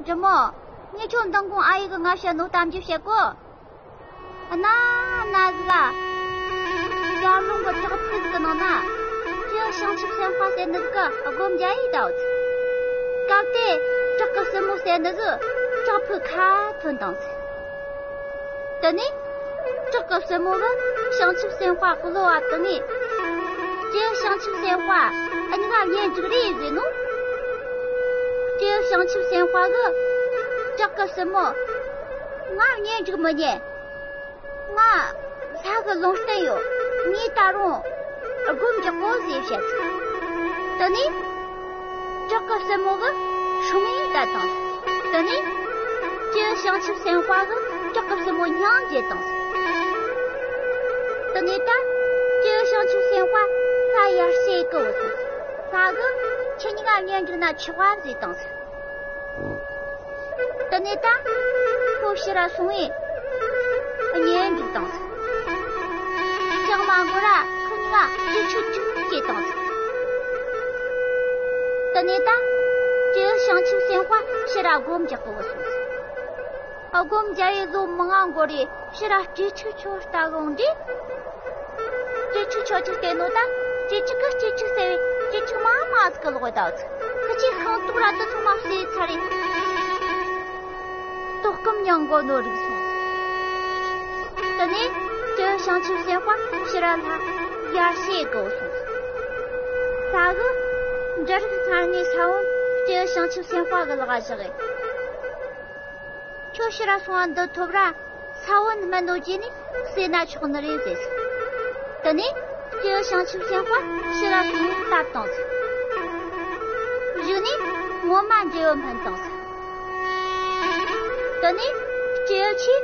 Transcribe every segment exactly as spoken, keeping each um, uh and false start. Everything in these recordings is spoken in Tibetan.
འདྲི་མོ། ངས་ཁྱོད་མདང་དགོང་ཨ་ཡེ་གི་ང་བཤད་ནོ་གཏམ་རྒྱུད་བཤད་གོ། གནའ་གནའ་ཟིག་ལ། ཡར་ཀླུང་གི་བྲག་ཕུག་ཟིག་གི་ནང་ན། སྤྲེའུ་བྱང་ཆུབ་སེམས་དཔའ་ཟེར་ནི་ཟིག་གི་སྒོམ་རྒྱག་ཡས་བསྡད་ཡོད་ཟིག་སྐབས་དེ་བྲག་གི་སྲིན་མོ་ཟེར་ནི་ཟིག་བྲག་ཕུག་ཁ་ཐོན་བཏང་ཟིག་དེ་ནས། བྲག་གི་སྲིན་མོ་གིས་བྱང་ཆུབ་སེམས་དཔའ་གློ་བ་དེ་ནས། སྤྲེའུ་བྱང་ཆུབ་སེམས་དཔའ་འུ་གཉིས་ཀ་གཉེན་སྒྲིག་རེ་ཟེར་ནོ། སྤྲེའུ་བྱང་ཆུབ་སེམས་དཔའ་གིས། བྲག་གི་སྲིན་མོ། ང་གཉེན་སྒྲིག་མི་ཉན། ང་ལྷ་གི་ལུང་བསྟན་ཡོད། ངས་ད་རུང་སྒོམ་རྒྱག་གོ་ཟེར་བཤད། དེ་ནས། བྲག་གི་སྲིན་མོ་གིས་སྲུང་ཡིག་བཏབ་བཏང་། དེ་ནས། སྤྲེའུ་བྱང་ཆུབ་སེམས་དཔའ་གིས་བྲག་གི་སྲིན་མོ་སྙིང་བརྗེ་བཏང་། དེ་ནས་ད། སྤྲེའུ་བྱང་ཆུབ་སེམས་དཔའ་ལྷ་ཡར་ཞུ་གི་བུད་སོང་། ལྷ་གིས་ཁྱེད་གཉིས་ཀ་གཉེན་སྒྲིག་ན་ཆོག་ག་ཟེར་བཏང་། དེ་ནས་ད། ཁོ་ཕྱིར་ར་སོང་བས། གཉེན་སྒྲིག་བཏང་། ཅང་མ་འགོར་ར་ཁོ་གཉིས་ཀ་གཅིག་ཆུ་གཅིག་སྐྱེས་བཏང་། དེ་ནས་ད། སྤྲེའུ་བྱང་ཆུབ་སེམས་དཔའ་ཕྱིར་ར་སྒོམ་རྒྱག་གི་བུད་སོང་། སྒོམ་རྒྱག་ཡས་ལོ་མང་ང་འགོར་རེ་ཕྱིར་ར་སྤྲེལ་ཕྲུག་ཆོ་ལྟ་གི་འོང་དུས། སྤྲེལ་ཕྲུག་ཆོ་ཅིག་བལྟས་ནོ་ད། སྤྲེལ་ཕྲུག་གིས་སྤྲེལ་ཕྲུག་ཟེར་བས་སྤྲེལ་ཕྲུག་མ་མ་ཟིག་གི་ལོག་བསྡད་ཡོད། ཁི་ཆོའི་ཤིང་ཏོག་ར་དེ་ཚང་མ་བསྲེས་ཚར་རེ། ལྟོགས་སྐོམ་མྱང་གོ་ནོ་རིག་སོང་། དེ་ནས་སྤྲེའུ་བྱང་ཆུབ་སེམས་དཔའ་ཕྱིར་ར་ལྷ་ཡར་ཞུ་གི་བུད་སོང་། ལྷ་གིས་འབྲུ་རིགས་ཚང་ནས་ས་བོན་སྤྲེའུ་བྱང་ཆུབ་སེམས་དཔའ་གི་ལག་བཞག་གི། ཁྱོད་ཕྱིར་ར་སོང་བ་འདི་ཐོབ་ར། ས་བོན་སྨིན་ནོ་བརྗེད་ནས་བསྲེས་ན་ཆོག་ནི་རེད་ཟེར། དེ་ནས་སྤྲེའུ་བྱང་ཆུབ་སེམས་དཔའ་ཕྱིར་ར་སོང་ནས་བཏབ་བཏང་ཟིག་གཞུག་ནས་ངོ་མ་འབྲས་བུ་སྨིན་བཏང་ཟིག་དེ་ནས་སྤྲེའུ་ཆོས་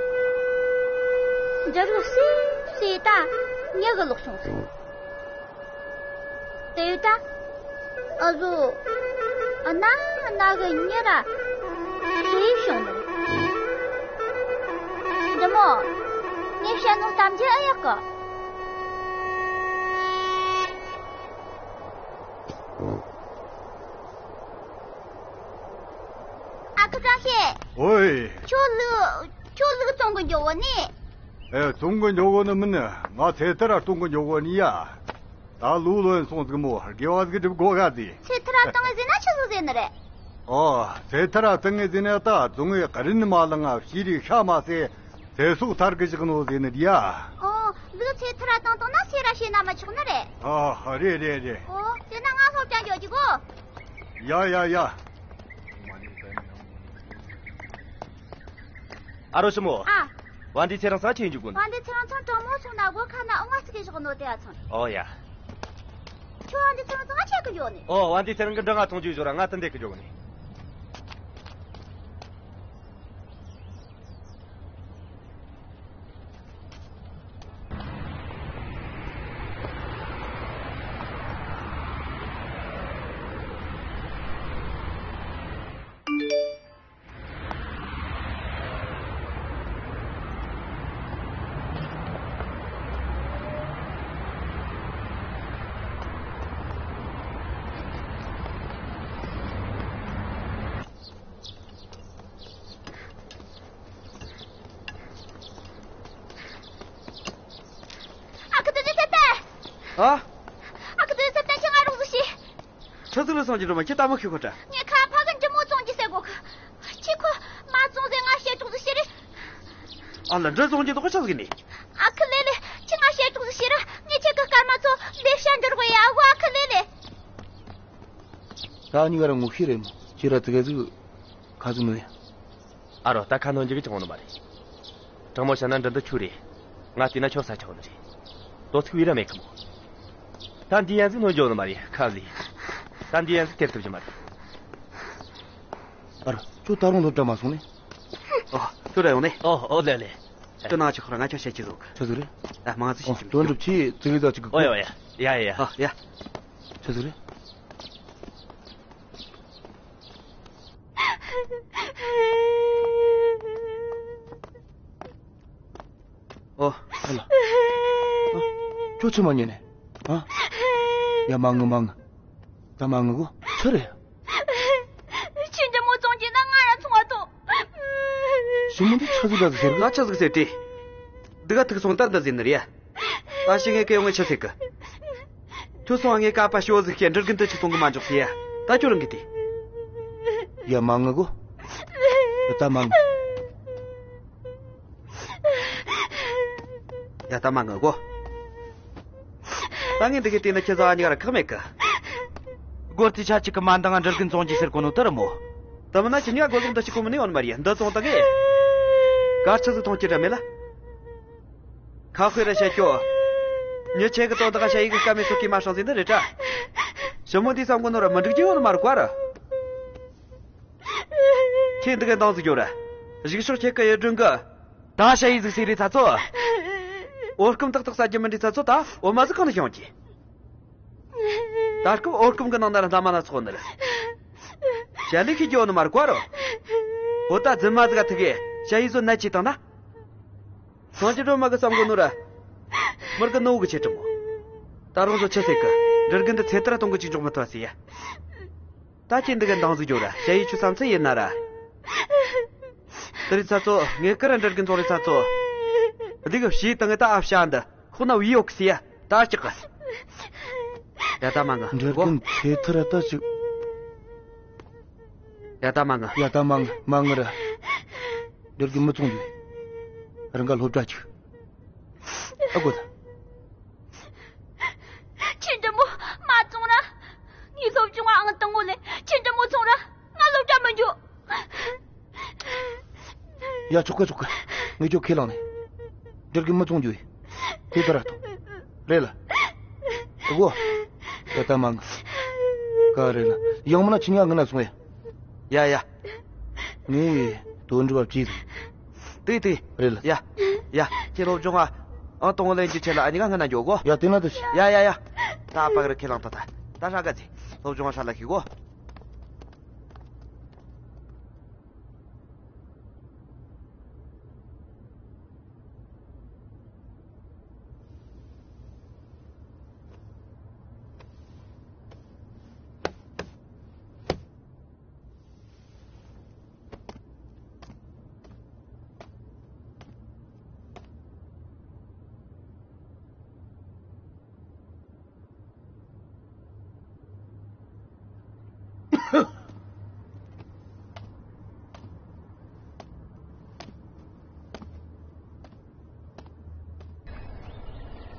འབྲུ་རིགས་བསྲེས་བསྲེས་ད་མྱི་གི་ལོག་སོང་ཟིག་དེ་ཡོད་ད། ཨ་ཟོ། ཨ་ན་ན་གི་མྱི་ར། དེ་བྱུང་ནི། འདི་མོ། ངས་བཤད་ནོ་གཏམ་རྒྱུད་ཨེ་ཡག་གི། ཨ་ཁུ་བཀྲ་ཤིས། ཨོའི། ཁྱོད་ལུག་ཁྱོད་ལུག་བཙོང་གི་འགྱོ་གོ་ནི། ཨེ། བཙོང་གི་འགྱོ་གོ་ནི་མིན། ང་ཚེ་ཐར་གཏོང་གི་འགྱོ་གོ་ནི་ཡ། ད་ལོ་ལོན་སོང་ཟིག་མོ། དགེ་བ་ཟིག་སྒྲུབ་དགོ་ག་ཟིག་ཚེ་ཐར་བཏང་ངེ་ཟེར་ན་ཆི་ཟིག་ཟེར་ནི་རེད། ཨོ། ཚེ་ཐར་བཏང་ངེ་ཟེར་ན་ད་རྫོང་བའི་རིན་མ་ལང་ང་ཤེས་རིག་ཤ་མ་ཟེར། ཚེ་སྲོག་ཐར་གི་བཞག་ནོ་ཟེར་ནི་རེད་ཡ། ཨོ། ལུག་ཚེ་ཐར་བཏང་བཏང་ན་ཟས་ར་བྱིན་ན་མི་ཆོག་ནི་རེད། ཨ། རེད་རེད་རེད། ཨོ། དེ་ན་ང་སློབ་གྲྭ་འགྱོ་རྒྱུ་གོ། ཡ་ཡ་ཡ། ཨ་རོ་ཞི་མོ། ཨ། བན་དེ་ཚེ་རིང་ཚང་ཁྱེད་འཇུག་གོ་ནི། བན་དེ་ཚེ་རིང་ཚང་དྲང་མོ་སོང་ན་སྒོ་ཁ་ན་ཨ་ང་ཙི་གེ་བཞག་ནོ་དེ་ཨ་ཚང་། ཨོ་ཡ། ཁྱོད་བན་དེ་ཚེ་རིང་ཚང་ང་ཆེད་གི་འཇོག་ནི། ཨོ། བན་དེ་ཚེ་རིང་གི་འདྲི་ང་ཐོང་རྒྱུ་ཞོར་ང་ཏན་ཏན་གི་འཇོག་ནི། ཨ་ཁུ་དེ་ཚེ་ཚེ་ཏན། ཨ། ཨ་ཁུ་དེ་ཚེ་ཚེ་ཏན་ཁྱེད་ང་རོགས་ཟིག་བྱེད། ཆི་ཟིག་ལ་སོང་གི་འགྲོ་མ་ཁྱེད་ལྟ་མོ་ཁྱེད་ཁོ་ཏྲ། ངས་ཁ་ཕ་གི་འདྲི་མོ་བཙོང་རྒྱུ་ཟེར་གོ་གི། ཁྱེད་ཁོ་མ་བཙོང་ཟེར་ང་བཤད་གྲོགས་ཟིག་བྱེད་རེ། ཨ་ལ་འདྲི་བཙོང་རྒྱུ་དོ་ཁོ་ཆི་ཟིག་ནི། ཨ་ཁུ་ལེ་ལེ་ཁྱེད་ང་བཤད་གྲོགས་ཟིག་བྱེད་ར། ངས་ཁྱེད་གི་སྐར་མ་ཚོ་ལེ་བཤད་འདྲི་རོགས་ཡ་གོ་ཨ་ཁུ་ལེ་ལེ། ད་གཉིས་ཀ་ར་ངོ་ཤེས་རེད་མོ། ཁྱེད་ར་དེ་ག་ཟིག་ཁ་ཟིག་ནོ་ཡ། ཨ་རོ། ད་ཁ་ནོན་རྒྱུ་གི་ཅང་ཡོད་ནི་མ་རེད། དྲང་མོ་བཤད་ན་འདི་འདི་ཆོས་རེད། ང་བལྟས་ན་ཁྱོད་ས་ཆགས་ནི་རེད། དོ་ཚིག་བི་ར་མེད་ཁི་མོ། ད་འདི་ཡན་ཟིག་ནོན་རྒྱུ་ཡོད་ནི་མ་རེད་ཁ་ལི། ད་འདི་ཡན་ཟིག་སྟེར་ཐུབ་རྒྱུ་མ་རེད། ཨ་རོ། ཁྱོད་ད་རུང་སློབ་གྲྭ་མ་སོང་ནི། ཨོ། ཁྱོད་ར་ཡོང་ནི། ཨོ་ཨོ་ལེ་ལེ། ཁྱོད་ན་ཆི་ཁོ་ར་ང་ཁྱོད་བཤད་ཀྱི་ཟོག་ཆི་ཟིག་རེད། ད་མང་ཟིག་བཤད་ཀྱི་དོན་འགྲུབ་ཆི་ཙི་གི་ཟ་ཅིག་གི་ཨོ་ཡ་ཡ་ཡ་ཡ་ཡ། ཨོ་ཡ། ཆི་ཟིག་རེད། ཨོ། ཨ་ལ། ཨ། ཁྱོད་ཆི་མ་ཉན་ནས། ཨ། ཡ་མ་ངུ་མ་ངུ། ད་མ་ངུ་གོ། ཆི་རེད། ཁྱེད་འདྲི་མོ་བཙོང་རྒྱུ་ན་ང་ར་ཚོང་བ་ ཞི་མོ་འདི་ཆི་ཟིག་ར་ཟིག་ཟེར་གི། ང་ཆི་ཟིག་ཟེར་ཏེ། འདི་ག་ཐུག་སོང་ད་འདི་ཟིན་ནི་རེད། ད་ཞིག་ངས་ཀི་ཡོང་ངས་ཆི་ཟེར་གི། ཐུག་སོང་ངས་ཀ་པ་ཞོ་ཟིག་ཁྱེད་འདྲི་གིན་དུ་ཆི་སོང་གི་མ་འཇོག་ཟེར་ཡ། ད་ཁྱོད་རང་གི་དེ། ཡ་མ་ངུ་གོ། ད་མ་ངུ། ཡ་ད་མ་ངུ་གོ། ད་ངས་འདི་གའི་སྟེང་ན་ཁྱེད་ཚོ་ཨ་ཉི་ག་ར་ཁག་མེད་གི། སྒོར་ཐི་ཆ་གཅིག་གི་མ་འདང་ང་འདྲ་གིན་བཙོང་གི་ཟེར་གོ་ནོ་དེ་རེད་མོ། ད་མིན་ན་ཁྱེད་ཉག་སྒོ་ཟོག་འདི་ཞིག་གོ་མི་ནི་ཡོད་མ་རེད། འདི་བཙོང་ད་གི། གར་ཆི་ཟིག་མཐོང་ཁྱེད་འདྲ་མེད་ལ། ཁ་དཔེ་ར་བཤད་ཀྱོ། ཉི་ཆེ་གི་དོན་དག་ཤ་ཡི་གི་སྐམ་མི་སོགས་ཀྱི་མ་སྲང་ཟིན་འདི་རེད་དྲ། ཞི་མོ་འདི་བསམ་གོ་ནོ་ར་མི་འགྲིག་རྒྱུ་ཡོད་མ་རེད་བཀའ་ར། ཁྱེད་འདི་ག་འདང་ཟིག་ཡོད་ར། གཞུག་ཕྱོགས་ཁྱེད་ཀ་ཡོད་དྲུང་གི། ད་ཤ་ཡི་ཟིག་ཟེར་རེད་ཚ་ཚོ། འོ་སྐམ་ཏག་ཏག་ཟ་རྒྱུ་མི་འདྲི་ཚ་ཚོ་ད་འོ་མ་ཟིག་གང་ནས་ཤོང་གི། ད་སྐམ་འོ་སྐམ་གི་ནང་ན་ར་ལྷ་མ་ན་ཚོགས་ནི་ར། ཞ་ལི་ཁི་གྱོ་ནི་མར་བཀའ་རོ། འོ་ད་རྫུན་མ་ཟིག་ག་ཐུག་གི་ཤ་ཡི་ཟོ་ནད་ཅི་བཏང་ན། སང་ཅི་སྒྲོལ་མ་གི་བསམ་གོ་ནོ་ར། མར་གི་ནོ་གི་ཆེ་དྲི་མོ། ད་རང་ཚོ་ཆི་ཟེར་གི། འདྲི་གིན་དུ་ཚེ་ཐར་གཏོང་གི་ཅིག་འཇོག་མི་ཐུབ་ཟེར་ཡ། ད་ཁྱེད་འདི་ག་འདང་ཟིག་རྒྱོ་ར་ཞ་ཡི་ཆུ་བསམ་ཚུལ་ཡིན་ན་ར། དེ་རིང་ཚ་ཚོ་ངས་ཀི་ར་འདྲི་གིན་ཚོ་རེ་ཚ་ཚོ། འདི་གི་ཞིག་དང་ངས་ད་ཨ་ཕྱ་འདི་ཁོ་ན་བི་ཡོག་ཟེར་ཡ་ད་ཅི་གི། ཡ་ད་མ་ངུ་འདྲི་གིན་ཚེ་ཐར་ད་ཅིག་ཡ་ད་མ་ངུ་ཡ་ད་མ་ངུ་མ་ངུ་ར། འདྲི་གིན་མི་ཚོང་རྒྱུ། རང་ག་སློབ་གྲྭ་ཅིག་ཨ་ཁུ་ད། ཁྱེད་འདྲ་མོ་མ་བཙོང་ར། ངའི་སློབ་སྦྱོང་ཨང་དང་པོ་ལས་ཁྱེད་འདྲ་མོ་བཙོང་ར། ང་སློབ་གྲྭ་མི་འགྱོ། ཡ་ཆོག་གི་ཆོག་གི། ངས་ཁྱོད་ཁས་བླངས་ནས། འདྲི་གིན་མི་བཙོང་རྒྱུ་ཡིན། དེ་ལྟར་ཐོངས། རེད་ལ། ཨ་ཁུ། ད་ལྟ་མ་ངུ། ག་རེད་ལ། ཡང་མིན་ན་ཁྱེད་ཉག་ངུ་ན་སོང་ཡ། ཡ་ཡ། ངས་དོན་འགྲུབ་པ་བྲིས་ཟིན། དེ་དེ། རེད་ལ། ཡ། ཡ། ཁྱེད་སློབ་སྦྱོང་ཨ། ཨང་དང་པོ་ལེན་རྒྱུ་ཆེད་ལ་ཨ་ཉི་ག་སྔ་ན་འགྱོ་གོ། ཡ་དེ་ན་དུ་ཤི། ཡ་ཡ་ཡ། ད་པ་གི་རི་ཁས་བླངས་ད་ད། ད་ཧྲ་ག་ཚེ། སློབ་སྦྱོང་ཧྲ་ལ་ཤི་གོ།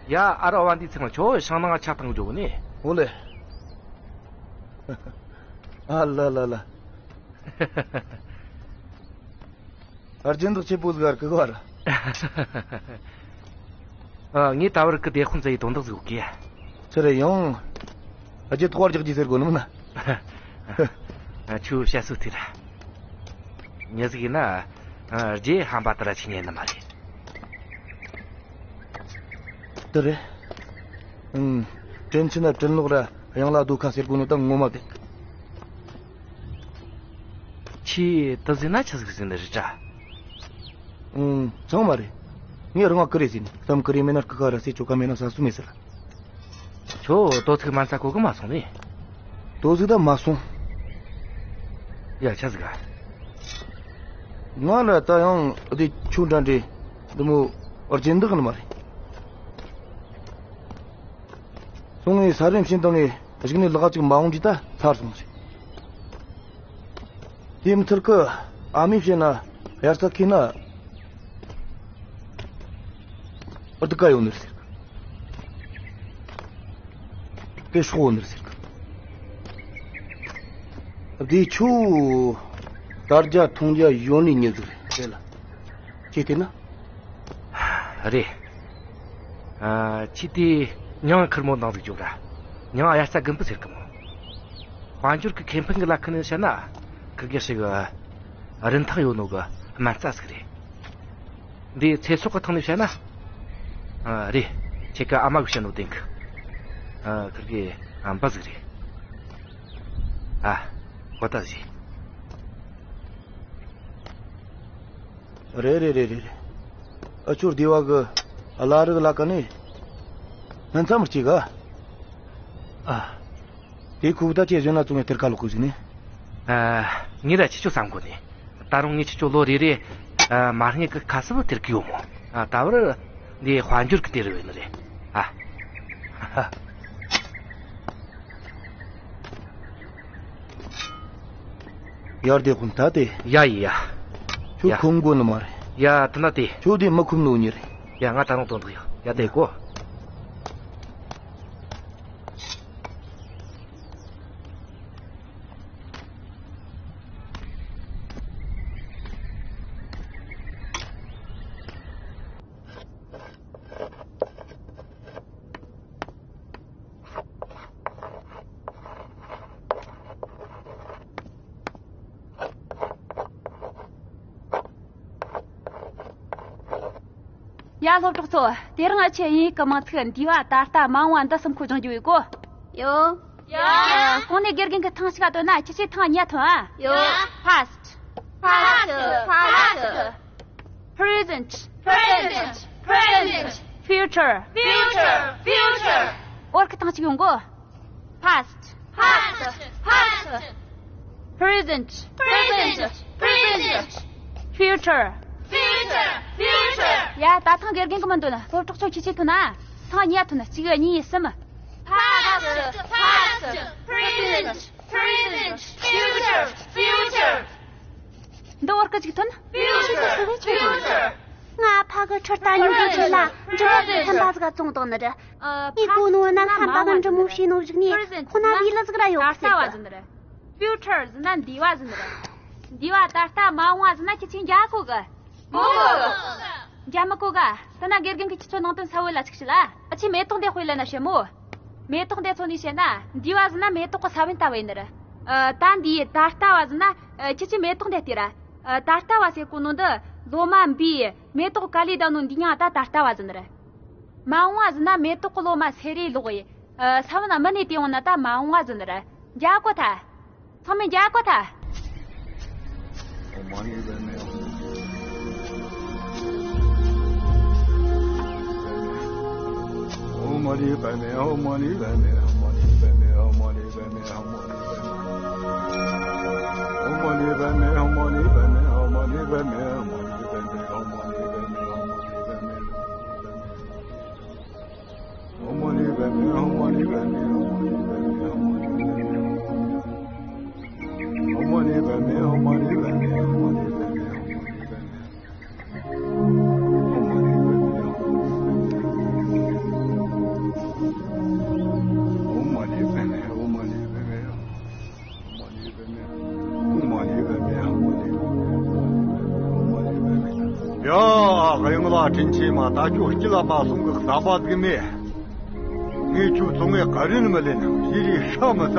ཡ་ཨ་རོ་བ་འདི་ཚང་ཁྱོད་ཤང་ནང་ཆ་ཐང་འཇོག་ནི། འོ་ལེ། ཨ་ལ་ལ་ལ། རྒྱན་འདོགས་ཆེ་པོ་ཟིག་ཨར་ཀི་གོ་ཨར། ཨ་ངས་ད་བར་ཀི་དེ་ཁོང་ཚ་ཡི་དོན་དག་ཟིག་གི། ཚེ་རེ་ཡང་། རྒྱུ་ཐོག་རྒྱག་རྒྱུ་ཟེར་གོ་ནམ་ན། ཨ་ཆུ་བྱ་སུ་དེ་ར། ཉི་ཟིག་ཡིན་ན། ཨ་རྗེས་ཧམ་པ་དེ་ར་ཆི་ཉན་ནི་མ་རེད། དེ་རེད། ཨང་། དྲིན་ཆེ་ན་དྲིན་ལོག་ར་གཡང་ལ་རྡོ་ཁ་ཟེར་གོ་ནོ་ད་ངོ་མ་བདེན། ཁྱི་དེ་ཟིན་ན་ཆི་ཟིག་ཟིན་ནི་རེད་དྲ། ཨང་། ཚང་མ་རེད། ངས་རང་ང་ཀི་རེ་ཟིན་ནི་གཏམ་ཀི་རེ་མེད་ན་ཀི་ཁ་ར་སེ་ཆོ་ག་མེད་ན་ས་སུ་མེད་ཟེར། ཁྱོད་དོ་ཚིག་མ་ཚ་གོ་གི་མ་སོང་ནི། དོ་ཚིག་ད་མ་སོང་། ཡ་ཆ་ཟིག་ག་ང་ལ་ད་ཡང་དེ་ཆུ་འདྲ་འདྲེ་འདི་མོ་རྒྱན་འདག་ནི་མ་རེད། སོང་ངས་ས་རིམ་བྱིན་བཏང་ངས་གཞུག་ནས་ལག་ཅིག་མ་འོང་གི་ད་ཚར་སོང་ཞིག་དེ་མཐར་གི་ཨ་མས་བཤད་ན་དབྱར་རྩྭ་ཁེ་ན་སྡུག་ག་ཡོད་ནི་ཟེར། དེ་སྲོག་ནི་ཟེར་གི། དེ་ཆུ་དར་རྒྱ་མཐོང་རྒྱ་ཡོད་ནི་ཉེ་ཟིག་རེད་དེ་ལ། ཅི་སྟེ་ན། རེད། ཨ་ཁྱི་དེ་མྱིང་ཁེར་མོ་འདང་ཟིག་བཅོ་ག་མྱིང་ཨ་ཡ་རྩ་དགུན་འབུ་ཟེར་གི་མོ། དཔལ་འབྱོར་གི་ཁེ་ཕན་གི་ལ་ཁི་ནས་བཤད་ན། ཁི་གེ་ཧྲི་གི་རིན་ཐང་ཡོད་ནོ་གི་སྨན་རྩ་ཟིག་རེད། འདི་ཚེ་སྲོག་གི་ཐོག་ནས་བཤད་ན། ཨ་རེད། ཁྱེད་ཀ་ཨ་མ་གིས་བཤད་ནོ་བདེན་གི། ཨ་ཁིར་གི་ཨ་འབའ་ཟིག་རེད། ཨ་གོ་ད་ཟིག་རེད་རེད་རེད་རེད། ཨ་ཆོར་སྡེ་བ་གི་ཨ་ལ་རི་གི་ལ་ཀ་ནས་སྨན་རྩ་མི་གཅིག་ག་ཨ། དེ་ཁུག་ད་ཅེས་བཟོས་ན་བཙོང་བའི་གཏེར་ཁ་ལོག་གི་ཟིན་ནི། ཨ། ངས་ར་ཁྱེད་ཆོ་བསམ་གོ་ནི། ད་རུང་ངས་ཁྱེད་ཆོ་ལོ་རེ་རེ། ཨ། མ་རྙེད་གི་ཁ་གསབ་སྟེར་གི་ཡོད་མོ། ཨ། ད་བར་འདི་དཔལ་འབྱོར་གི་སྟེར་བའི་ནི་རེད། ཨ། ཡར་དེ་ཁུན་ད་དེ། ཡ་ཡི་ཡ། ཁྱོད་ཡ། ཁུམ་དགོས་ནི་མ་རེད། ཡ་དེ་ན་དེ། ཁྱོད་དེ་མི་ཁུམ་ནོ་ཉེ་རེད། ཡ་ང་ད་རུང་དོན་དག་ཡོད། ཡ་དེ་གོ། ཡ། སློབ་གྲོགས་ཚོ། དེ་རིང་ཨ་ཆེ་དབྱིན་ཡིག་གི་མིང་ཚིག་འདས་པ། ད་ལྟ། མ་འོངས་པ། འདི་གསུམ་ཁོ་སྦྱང་རྒྱུ་ཡོད་གོ། ཡོ། ཡ། གོང་ནས་དགེ་རྒན་གྱིས་ཐེངས་གཅིག་ག་བཏོན་ན་ཁྱེད་ཆོས་ཐེངས་གཉིས་ཐོན་ཨ། ཡོ། Past. Past. Past. Present. Present. Present. Future. Future. Future. འོར་ཁ་ཐེངས་གཅིག་ཡོང་གོ། Past. Past. Past. Present. Present. Present. Future. Future. Future. ཡ། ད་ཐེངས་དགེ་རྒན་གྱིས་མི་འདོན། སློབ་གྲོགས་ཚོ་ཁྱེད་ཆོས་ཐོན་ན། ཐེངས་གཉིས་ཐོན། གཅིག་གཉིས་གསུམ། Past. Past. Present. Present. Future. Future. འདི་འོར་ཁ་གཅིག་ཐོན། Future. Future. ང་ཕ་གི་ཁྲི་རྟ་ཉོ་གི་ཆེད་ལ་འབྲི་གུ་ཚན་པ་ཟིག་བཙོངས་བཏང་ནི་རེད། ཨ། ངས་གོ་ནོ་ན་ཁ་འབབ་འབྲི་མོ་བྱས་ནོ་བཞག་ནས་ཁོ་ན་བི་ལི་ཟིག་ར་ཡོད་གི་ཟེར་གི། Future ཟེར་ན་འདས་པ་ཟེར་ནི་རེད། འདས་པ། ད་ལྟ། མ་འོངས་པ་ཟེར་ན་ཁྱེད་ཆོས་མཇལ་གོ་གི། མི་གོ་གི། མཇལ་མི་གོ་ག། དེ་ན་དགེ་རྒན་གྱིས་ཁྱེད་ཚོ་ནང་དོན་གསལ་བོ་ལ་ཅིག་ཞུ་ལ། ཨ་ཆེ་མེ་ཏོག་འདི་དཔེ་ལེན་ན་ཤེས་མོ། མེ་ཏོག་འདི་མཚོན་ནས་བཤད་ན། འདས་པ་ཟེར་ན་མེ་ཏོག་གི་ས་བོན་ལྟ་བུ་ཡིན་ནི་རེད། ཨ། ད་འདས། ད་ལྟ་བ་ཟེར་ན། ཨ། ཁྱེད་ཆོས་མེ་ཏོག་འདི་ལྟོས་ར། ཨ། ད་ལྟ་བ་ཟེར་གོ་ནོ་འདི་ལོ་མ་འབུས། མེ་ཏོག་ག་ལེ་ལྡང་ནོ་འདི་མྱིང་ད་ད་ལྟ་བ་ཟེར་ནི་རེད། མ་འོངས་པ་ཟེར་ན་མེ་ཏོག་གི་ལོ་མ་སེ་རེ་ལོག་ཡི། ཨ། ས་བོན་མུ་ནས་དེ་འོང་ན་ད་མ་འོངས་པ་ཟེར་ནི་རེད། མཇལ་གོ་ཐལ། ཚང་མས་མཇལ་གོ་ཐལ། ཡ། དབྱངས་ལ་དྲིན་ཆེན་མ། ད་ཁྱོད་སྐྱིད་ལ་མ་སོང་གི་གསར་པ་ཟིག་མེད། ངས་ཁྱོད་ཚོ་ངའི་བཀའ་དྲིན་མི་ལེན། ཞེ་རེ་ཧྲ་མི་ཟ།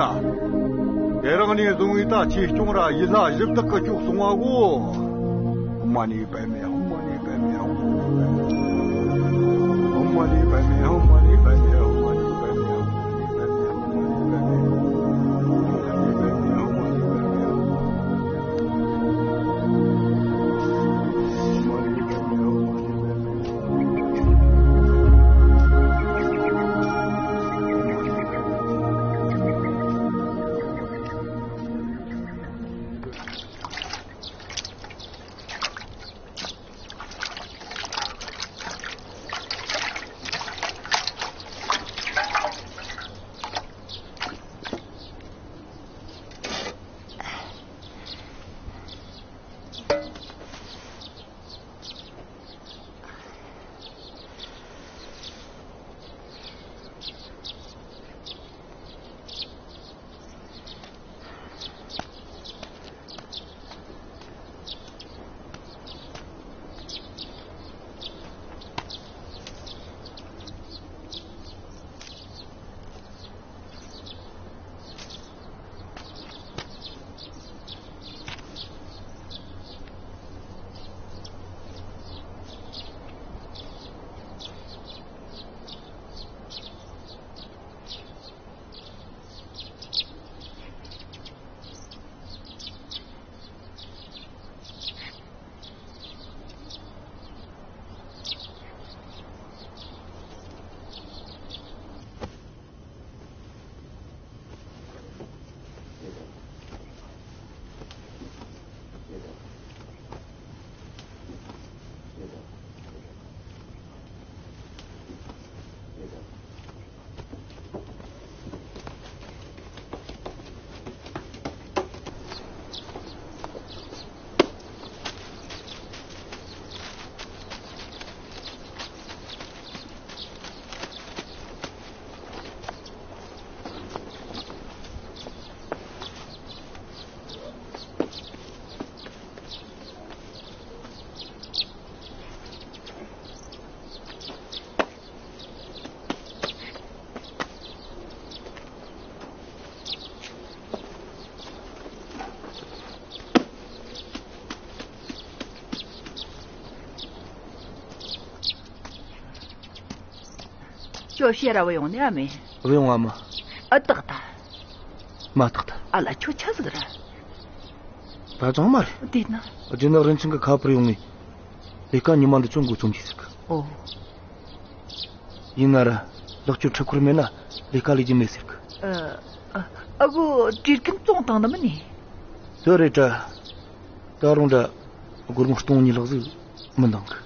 དེ་རིང་ནས་བཟུང་བའི་ད་ཆོས་སྐྱོང་ར་ཡིད་ལ་ཞིབ་བཏགས་གི་ཁྱོད་སོང་བ་གོ། ཁྱོད་ཕྱིར་ར་བུད་ཡོང་ནི་ཨ་མེད། བུད་ཡོང་ཨ་མ། ཨ་ཏག་ཏག་མ་ཏག་ཏག་ཨ་ལ་ཁྱོད་ཆི་ཟིག་ར། ད་ཅང་མ་རེད། དེ་ན། རྒྱུ་ནག་རིན་ཆེན་གི་ཁ་པར་ཡོང་ངས། ལས་ཀ་ཉི་མ་འདི་ཅུང་འགོ་རྩོམ་གྱིས་ཟེར་གི། ཨོ། ཡིན་ན་ར། ལག་ཁྱོད་ཁྲི་ཁུར་མེད་ན་ལས་ཀ་ལས་རྒྱུ་མེད་ཟེར་གི། ཨ། ཨ་གོ་བྲིས་ཀུན་བཙོང་བཏང་ནི་མིན་ནི། དེ་རེད་དྲ། ད་རུང་དྲ། སྒོར་མོ་སྟོང་གཉིས་ལྷག་ཟིག་མི་འདང་གི།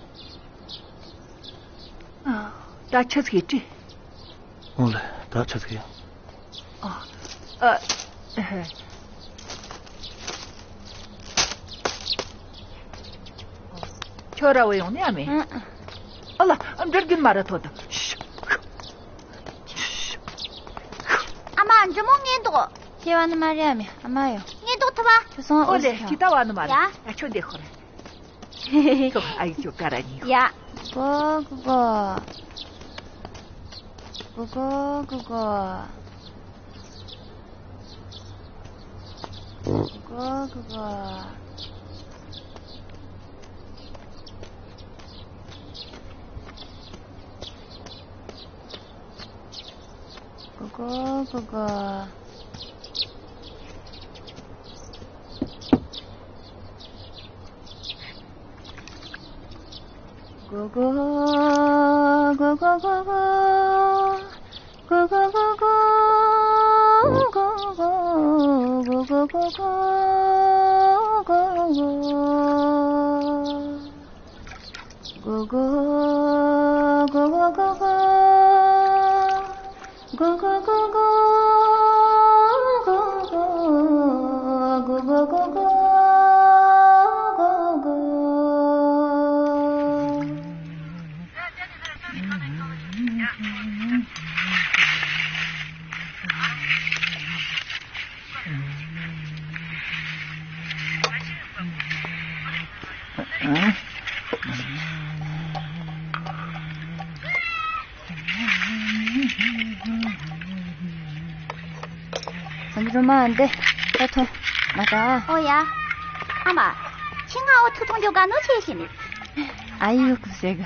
ཨ། ད་ཆི་ཟིག་ཡེད་དྲི། འོང་ལེ། ད་ཆི་ཟིག་ཡོང་། ཨ། ཨ། ཁྱོད་ར་བུད་ཡོང་ནི་ཨ་མེད། ཨ་ལ། འབྲི་རྒྱུན་མ་ར་ཐོ་ད། ཨ་མ་འབྲི་མོ་ངས་འདུག་ཁྱེད་བ་ནི་མ་རེད་ཨ་མེད། ཨ་མ་ཡོ། ངས་འདུག་ཐུབ་པ། ཁྱོད་སོང་ཨོ་ལེ། ཨོ་ཅི་ད་བ་ནི་མ་རེད། ཡ། ཡ་ཁྱོད་འདི་ཁོ་ར། ཁྱོད་ཨ་ཡི་ཁྱོད་ཀ་ར་ཉི། ཡ། གོ་གོ་གོ། གོ་གོ་གོ་གོ། གོ་གོ་གོ་གོ། གོ་གོ་གོ་གོ། གོ་གོ་གོ་གོ་གོ་གོ། གོ་གོ་གོ་གོ། གོ་གོ་གོ་གོ། གོ་གོ་གོ་གོ། གོ་གོ་གོ་གོ་གོ་གོ། གོ་གོ་གོ་གོ། གོ་གོ་གོ་གོ། གོ་གོ་གོ་གོ། གོ་གོ། སང་ཉིན་རུ་མ་འདི་ད་ཐོ་མ་ད། ཨོ་ཡ། ཨ་མ། ཁྱི་ང་འོ་ཐུག་ཐུང་རྒྱོ་ག་ནོ་ཆེ་ཤི་ནི། ཨ་ཡུ་ཀུ་ཟེ་ག།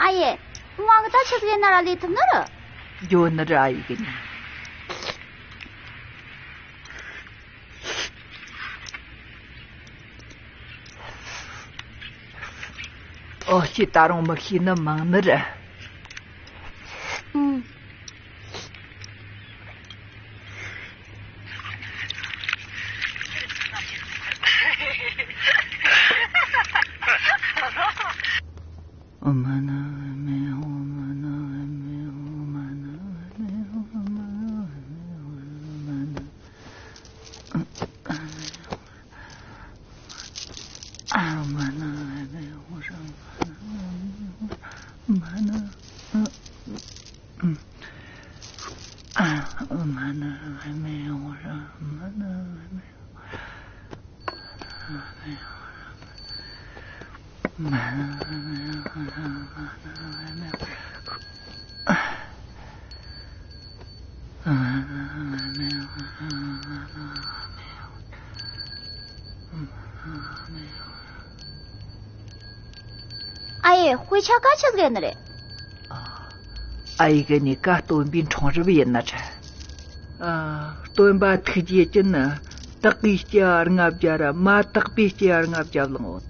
ཨ་ཡེ། ང་གི་ད་ཆི་ཟིག་ཡིན་ན་ར་ལས་ཐུབ་ནི་རེད། འགྱོ་ནི་རེད་ཨ་ཡེ་གི་ནི། ཨོ་ཤི་ད་རུང་མི་ཤེས་ནི་མང་ནི་རེད། ཨུམ། ཨ་ཡེ། དཔེ་ཆ་ག་ཆི་ཟིག་ཡིན་ནི་རེད། ཨ་ཡེ་གི་ནི་ཀ་སྟོན་པའི་འཁྲུངས་རབས་ཡིན་ནི་རེད། ཨ། སྟོན་པ་ཐུགས་རྗེ་ཅན་ནི་དག་གིས་སྐྱེ་བ་ལྔ་བརྒྱ་ར་མ་དག་པའི་སྐྱེ་བ་ལྔ་བརྒྱ་བླངས་འོང་།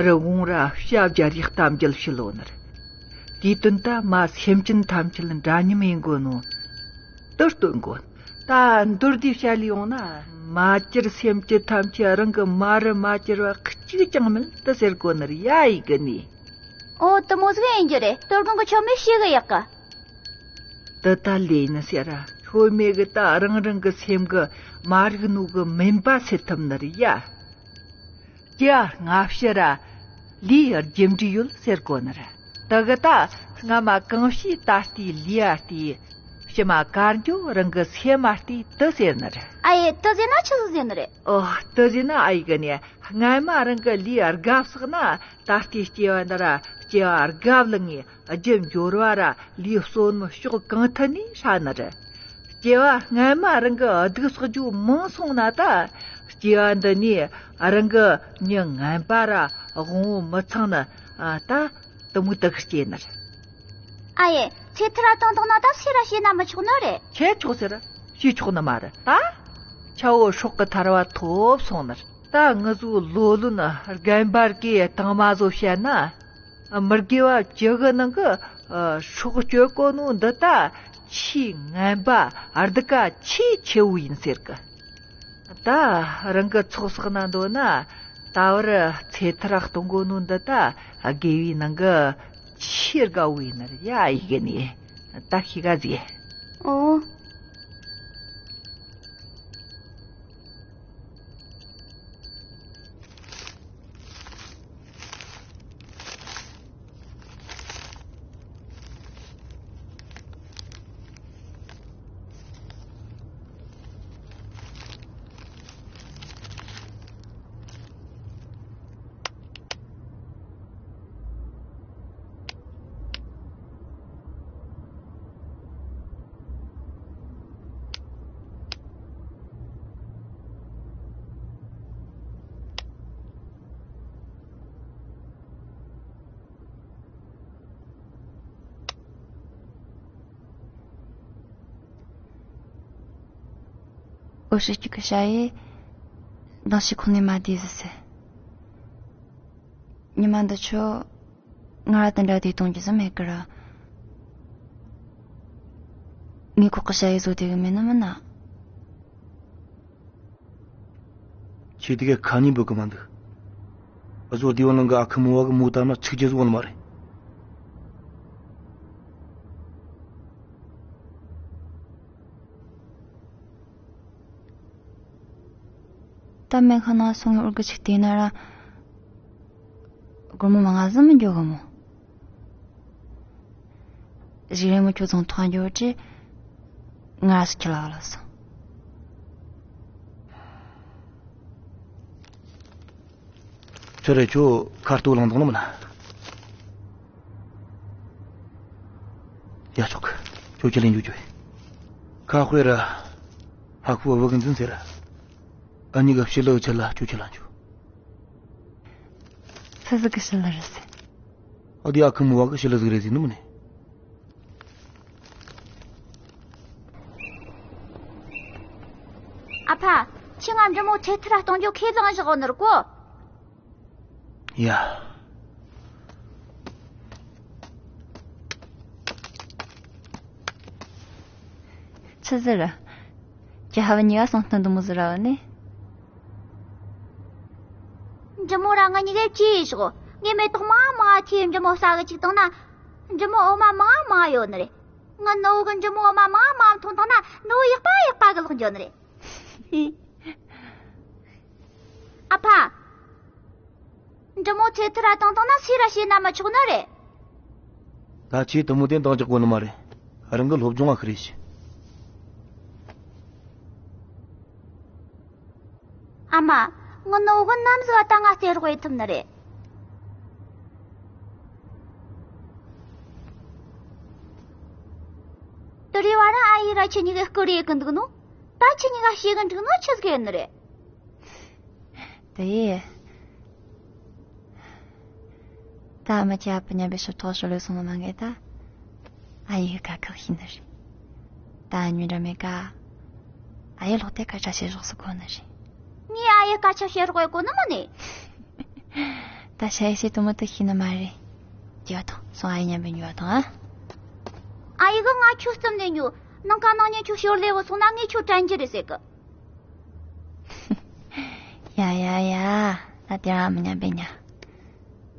རི་བོང་ར་བྱ་བརྒྱ་རེ་གཏམ་རྒྱུད་བཤད་ལོ་ནི་རེད། དེའི་དོན་ད་མ་སེམས་ཅན་ཐམས་ཅད་འདྲ་མཉམ་ཡིན་དགོས་ནོ། དེ་སྟོན་དགོས། ད་མདོར་བསྡུས་བཤད་ལས་ཡོང་ན། མ་གྱུར་སེམས་ཅན་ཐམས་ཅད་རང་གི་མ་རུ་མ་གྱུར་བ་གཅིག་ཀྱང་མེད་དེ་ཟེར་དགོས་ནི་རེད་ཡ་ཡི་གི་ནི། ཨོ་དེ་མོ་ཟིག་ཡིན་རྒྱུ་རེད། དོལ་གོང་གི་ཆོ་མེད་ཤེས་གི་ཡག་གི། དེ་ད་ལས་ནི་ཟེར་ར་ཆོ་མེད་གི་ད་རང་རང་གི་སེམས་གི་མ་རིག་ནོ་གི་མུན་པ་སེལ་ཐུབ་ནི་རེད་ཡ། སྐྱེ་བ་སྔ་ཕྱི་ར་ལས་རྒྱུ་འབྲས་ཡོད་ཟེར་གོ་ནི་ར། དེ་གི་ད་སྔ་མ་གང་བྱས་ད་ལྟའི་ལས་ཨ་ལྟའི་ ཕྱི་མ་གར་འགྱོ་རང་གི་སེམས་མ་བལྟས་དུ་ཟེར་ནི་རེད། ཨ་ཡེ། དུ་ཟེར་ན་ཆི་ཟིག་ཟེར་ནི་རེད། ཨོ། དུ་ཟེར་ན་ཨ་ཡེ་གི་ནི་སྔན་མ་རང་གི་ལས་དགའ་བསགས་ན་ད་ལྟའི་སྐྱེ་བ་འདི་ར་སྐྱེ་བ་དགའ་བླངས་ངེས་རྒྱུ་འབྱོར་བ་ར་ལས་བསོད་ནམས་ཕྱོགས་གང་ཐད་ནས་ཧྲ་ནི་རེད། སྐྱེ་བ་སྔན་མ་རང་གི་སྡུག་བསགས་རྒྱུ་མང་སོང་ན་ད་སྐྱེ་བ་འདི་ནས་རང་གི་མྱི་ངན་པ་ར་དབང་བོ་མི་ཚང་ནི་ད་དུ་མོ་དག་སྐྱེ་ནི་རེད། ཨ་ཡེ། ཚེ་ཐར་བཏང་བཏང་ན་ད་སུས་ར་བྱས་ན་མི་ཆོག་ནི་རེད། ཁྱེད་ཆོག་ཟེར། བྱས་ཆོག་ནི་མ་རེད། ད་ཆ་བོ་སྲོག་གི་ཐར་བ་ཐོབ་སོང་ནི་རེད། ད་ངི་ཟོ་ལོ་ལོན་རྒན་པར་གི་དང་མ་ཟོ་བཤད་ན། མི་དགེ་བ་བཅུ་གི་ནང་གི་སྲོག་གཅོད་གོ་ནོ་འདི་ད་ཆེས་ངན་པ་སྡུག་ག་ཆེས་ཆེ་བོ་ཡིན་ཟེར་གི། ད་རང་གི་ཚོགས་བསགས་ན་འདོད་ན་ད་བར་ཚེ་ཐར་གཏོང་དགོས་ནོ་འདི་ད་དགེ་བའི་ནང་གི་ཆེས་དགའ་བོ་ཡིན་ནི་རེད་ཡ། ཡི་གེ་ནས་ད་ཤི་ག་ཟེ། ཨོ། འོ་ཧྲི་ཅིག་གི་ཤ་ཡེ། མདང་ཞིག་ཁོང་ནས་མ་བསྡད་ཟེར་ཟེར། ཉི་མ་འདི་ཆོ། ང་ར་དེ་འདྲ་བསྡད་གཏོང་རྒྱུ་ཟིག་མེད་གི་ར། ངས་ཁོག་གི་ཤ་ཡེ་བཟོ་བསྡད་གི་མེད་ནི་མིན་ན། ཁྱེད་དེ་ག་ཁ་ཉིན་འབོད་གི་མ་འདུག་བཟོ་བདེ་བོ་ནང་གི་ཨ་ཁུ་མོ་བ་གི་མོ་ལྟར་ན་ཚིག་རྒྱུ་བཟོ་ནི་མ་རེད། ད་སྨན་ཁང་ནང་སོང་ཡོད་གི་ཅིག་བལྟས་ན་ར། སྒོར་མོ་མང་ང་ཟིག་མི་འགྱོ་གི་མོ། གཞི་རིང་མོ་ཁྱོད་ཚང་ཐོག་འགྱོ་ཅི། ང་སུ་ཁྱི་ལ་བ་ལ་སོང་། ཁྱོད་རེ་ཁྱོད་ཁ་ལྟོ་ལངས་དང་ནི་མིན་ན། ཡ་ཆོག་གི། ཁྱོད་ཁྱི་ལེན་རྒྱུ་རྒྱུ། ཁ་དཔེ་ར། ཧ་ཁུ་བ་གི་འཛིན་ཟེར། ཨ་ནི་གི་ཕྱི་ལོགས་ཆེ་ལ་ཁྱོད་ཁྱི་ལ་འཇུ། ཕི་ཟི་གི་ཕྱི་ལ་རེད་ཟེར། ཨ་དེ་ཨ་ཁུ་མོ་བ་གི་ཕྱི་ལོགས་ཟིག་རེད་ཟེར་ནི་མིན་ནི། ཨ་ཕ། ཁྱེད་ང་འདྲི་མོ་ཚེ་ཐར་གཏོང་རྒྱུ་ཁས་བླངས་བཞག་ནོར་གོ། ཡ། ཆི་ཟེར། ཀྱི་ཧ་བ་ཉི་ག་སང་སྟོན་དུ་མོ་ཟེར་ར་བ་ནི། འདྲི་མོ་ར་ང་གཉིས་ཀས་ཅི་ཡེ་ཞོག་ངས་མེ་ཏོག་མང་མང་ཐེ་འདྲི་མོ་ས་གི་ཅིག་བཏང་ན། འདྲི་མོ་འོ་མ་མང་མང་ཡོད་ནི་རེད། ང་ནོ་གི་འདྲི་མོ་འོ་མ་མང་མང་འཐུང་བཏང་ན་ནོ་ཡག་པ་ཡག་པ་གི་ལོག་འགྱོ་ནི་རེད། ཨ་ཕ། འདྲི་མོ་ཚེ་ཐར་བཏང་བཏང་ན་སུས་ར་བྱས་ན་མི་ཆོག་ནི་རེད། ད་ཁྱེད་དུ་མོ་དེ་འདང་རྒྱག་གོ་ནི་མ་རེད། རང་གི་སློབ་སྦྱོང་བ་ཁི་རེ་བྱེད། ཨ་མ། ངི་ནོ་གི་ནམ་ཟིག་ད་ང་རྩེ་རོགས་ཡེད་ཐུབ་ནི་རེད། དུ་རེ་བ་ར་ཨ་ཡེ་ར་ཁྱེད་གཉིས་ཀས་སྐུ་རེ་གི་འདུག་ནོ། ད་ཁྱེད་གཉིས་ཀ་ཤེས་གི་འདུག་ནོ་ཆི་ཟིག་ཡིན་ནི་རེད། དེ་ཡིན། ད་ཨ་མ་ཁྱེད་ཨ་ཕ་མཉམ་པའི་ཕྱིར་ཐོག་ཤོར་ལོས་སོང་ནི་མ་ངེས་ད། ཨ་ཡེ་གི་དཀའ་ཁག་ཤེས་ནི་རེད། ད་ཨ་ཉོན་འདྲ་མེད་ཀ། ཨ་ཡེ་ལོག་དེ་སྐད་ཆ་བཤད་རོགས་སུ་གོ་ནི་རེད། ངས་ཨ་ཡེ་སྐད་ཆ་བཤད་རོགས་ཡེད་གོ་ནི་མིན་ནི། ད་ཤ་ཡེ་ཤེས་དུ་མོ་དུ་ཤེས་ནི་མ་རེད། རྒྱག་དང་སོང་ཨ་ཡེ་མཉམ་པའི་ཉོ་དང་ཨ། ཨ་ཡེ་གི་ང་ཁྱོད་རྩིབ་ནས་ཉོ། ནང་ཀ་ནང་ཉན་ཁྱོད་ཤོར་ལེ་བོ་སོང་ན་ངས་ཁྱོད་དྲན་རྒྱུ་རེད་ཟེར་གི། ཡ་ཡ་ཡ། ད་དེ་རང་མི་ཉམས་པའི་ཉ།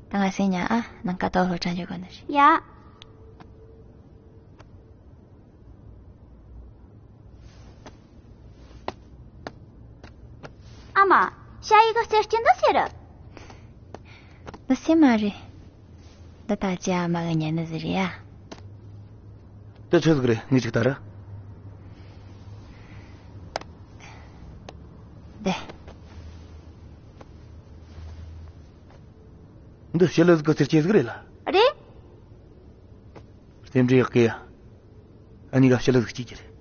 ད་ང་སེ་ཉ་ཨ་ནང་ཀ་ཏོ་ལྷོ་དྲན་རྒྱུ་གོ་ནི་རེད། ཡ། ཨ་མ། ཤ་ཡི་གི་རྩེར་སྐྱིན་འདི་སེ་རེད། འདི་སེ་མ་རེད། འདི་ད་ཅི་ཨ་མ་གི་ཉན་ནི་ཟིག་རེད་ཡ། འདི་ཆི་ཟིག་རེད་ངས་ཅིག་ལྟ་ར། འདི་ཞི་ལི་ཟིག་གི་ཚེར་སྐྱེས་ཟིག་རེད་ལ། རེད། རྟེན་འབྲེལ་ཡག་གི། ཨ་ནི་ག་ཞི་ལི་ཟིག་གཅིག་གི་རེད།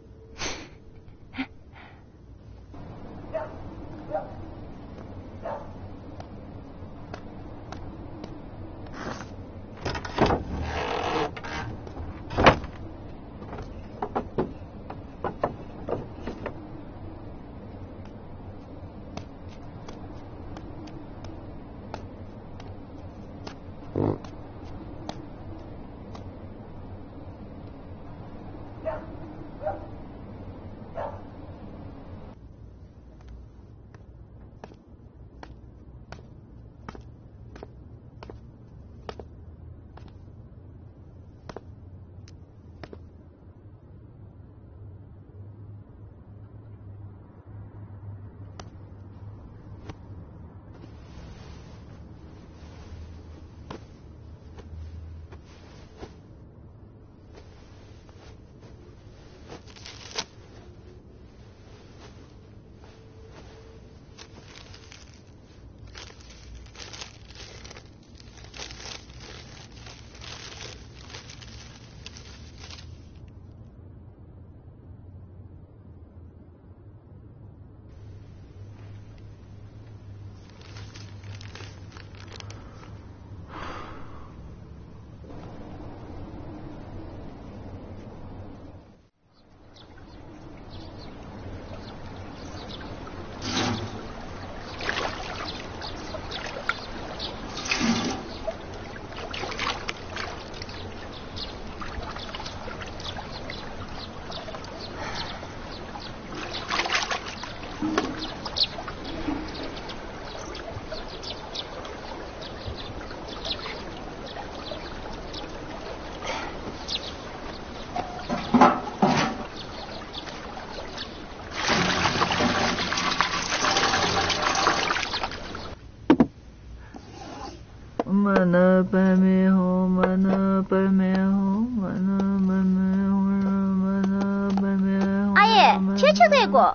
ཨ་ཡེ། ཁྱེད་ཆི་ཟེར་གོ།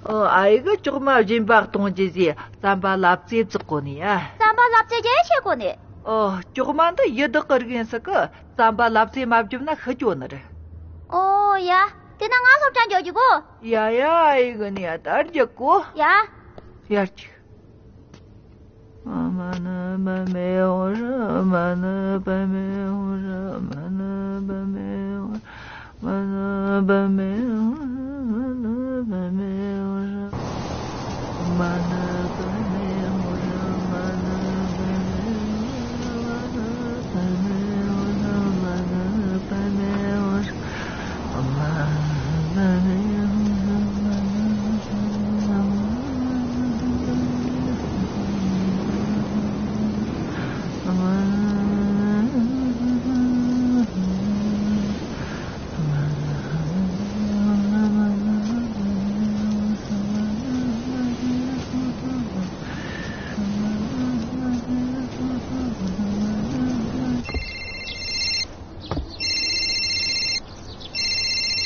ཨོ། ཨ་ཡེ་གི་ཅོག་མ་སྦྱིན་པ་གཏོང་རྒྱུ་ཟེར་རྩམ་པ་ལབ་ཙེ་བཙག་གོ་ནི་ཨ། རྩམ་པ་ལབ་ཙེ་རྒྱུ་ཆེ་གོ་ནི། ཨོ། ཅོག་མ་འདི་ཡི་དྭགས་གི་རིགས་ཡིན་ས་གི། རྩམ་པ་ལབ་ཙེ་མ་བརྒྱབ་ན་ཤི་འགྱོ་ནི་རེད། ཨོ་ཡ། དེ་ན་ང་སློབ་གྲྭ་འགྱོ་རྒྱུ་གོ། ཡ་ཡ། ཨ་ཡེ་གི་ནི་ཡ་ད་རྒྱུ་གོ། ཡ། ཡར་ཅིག་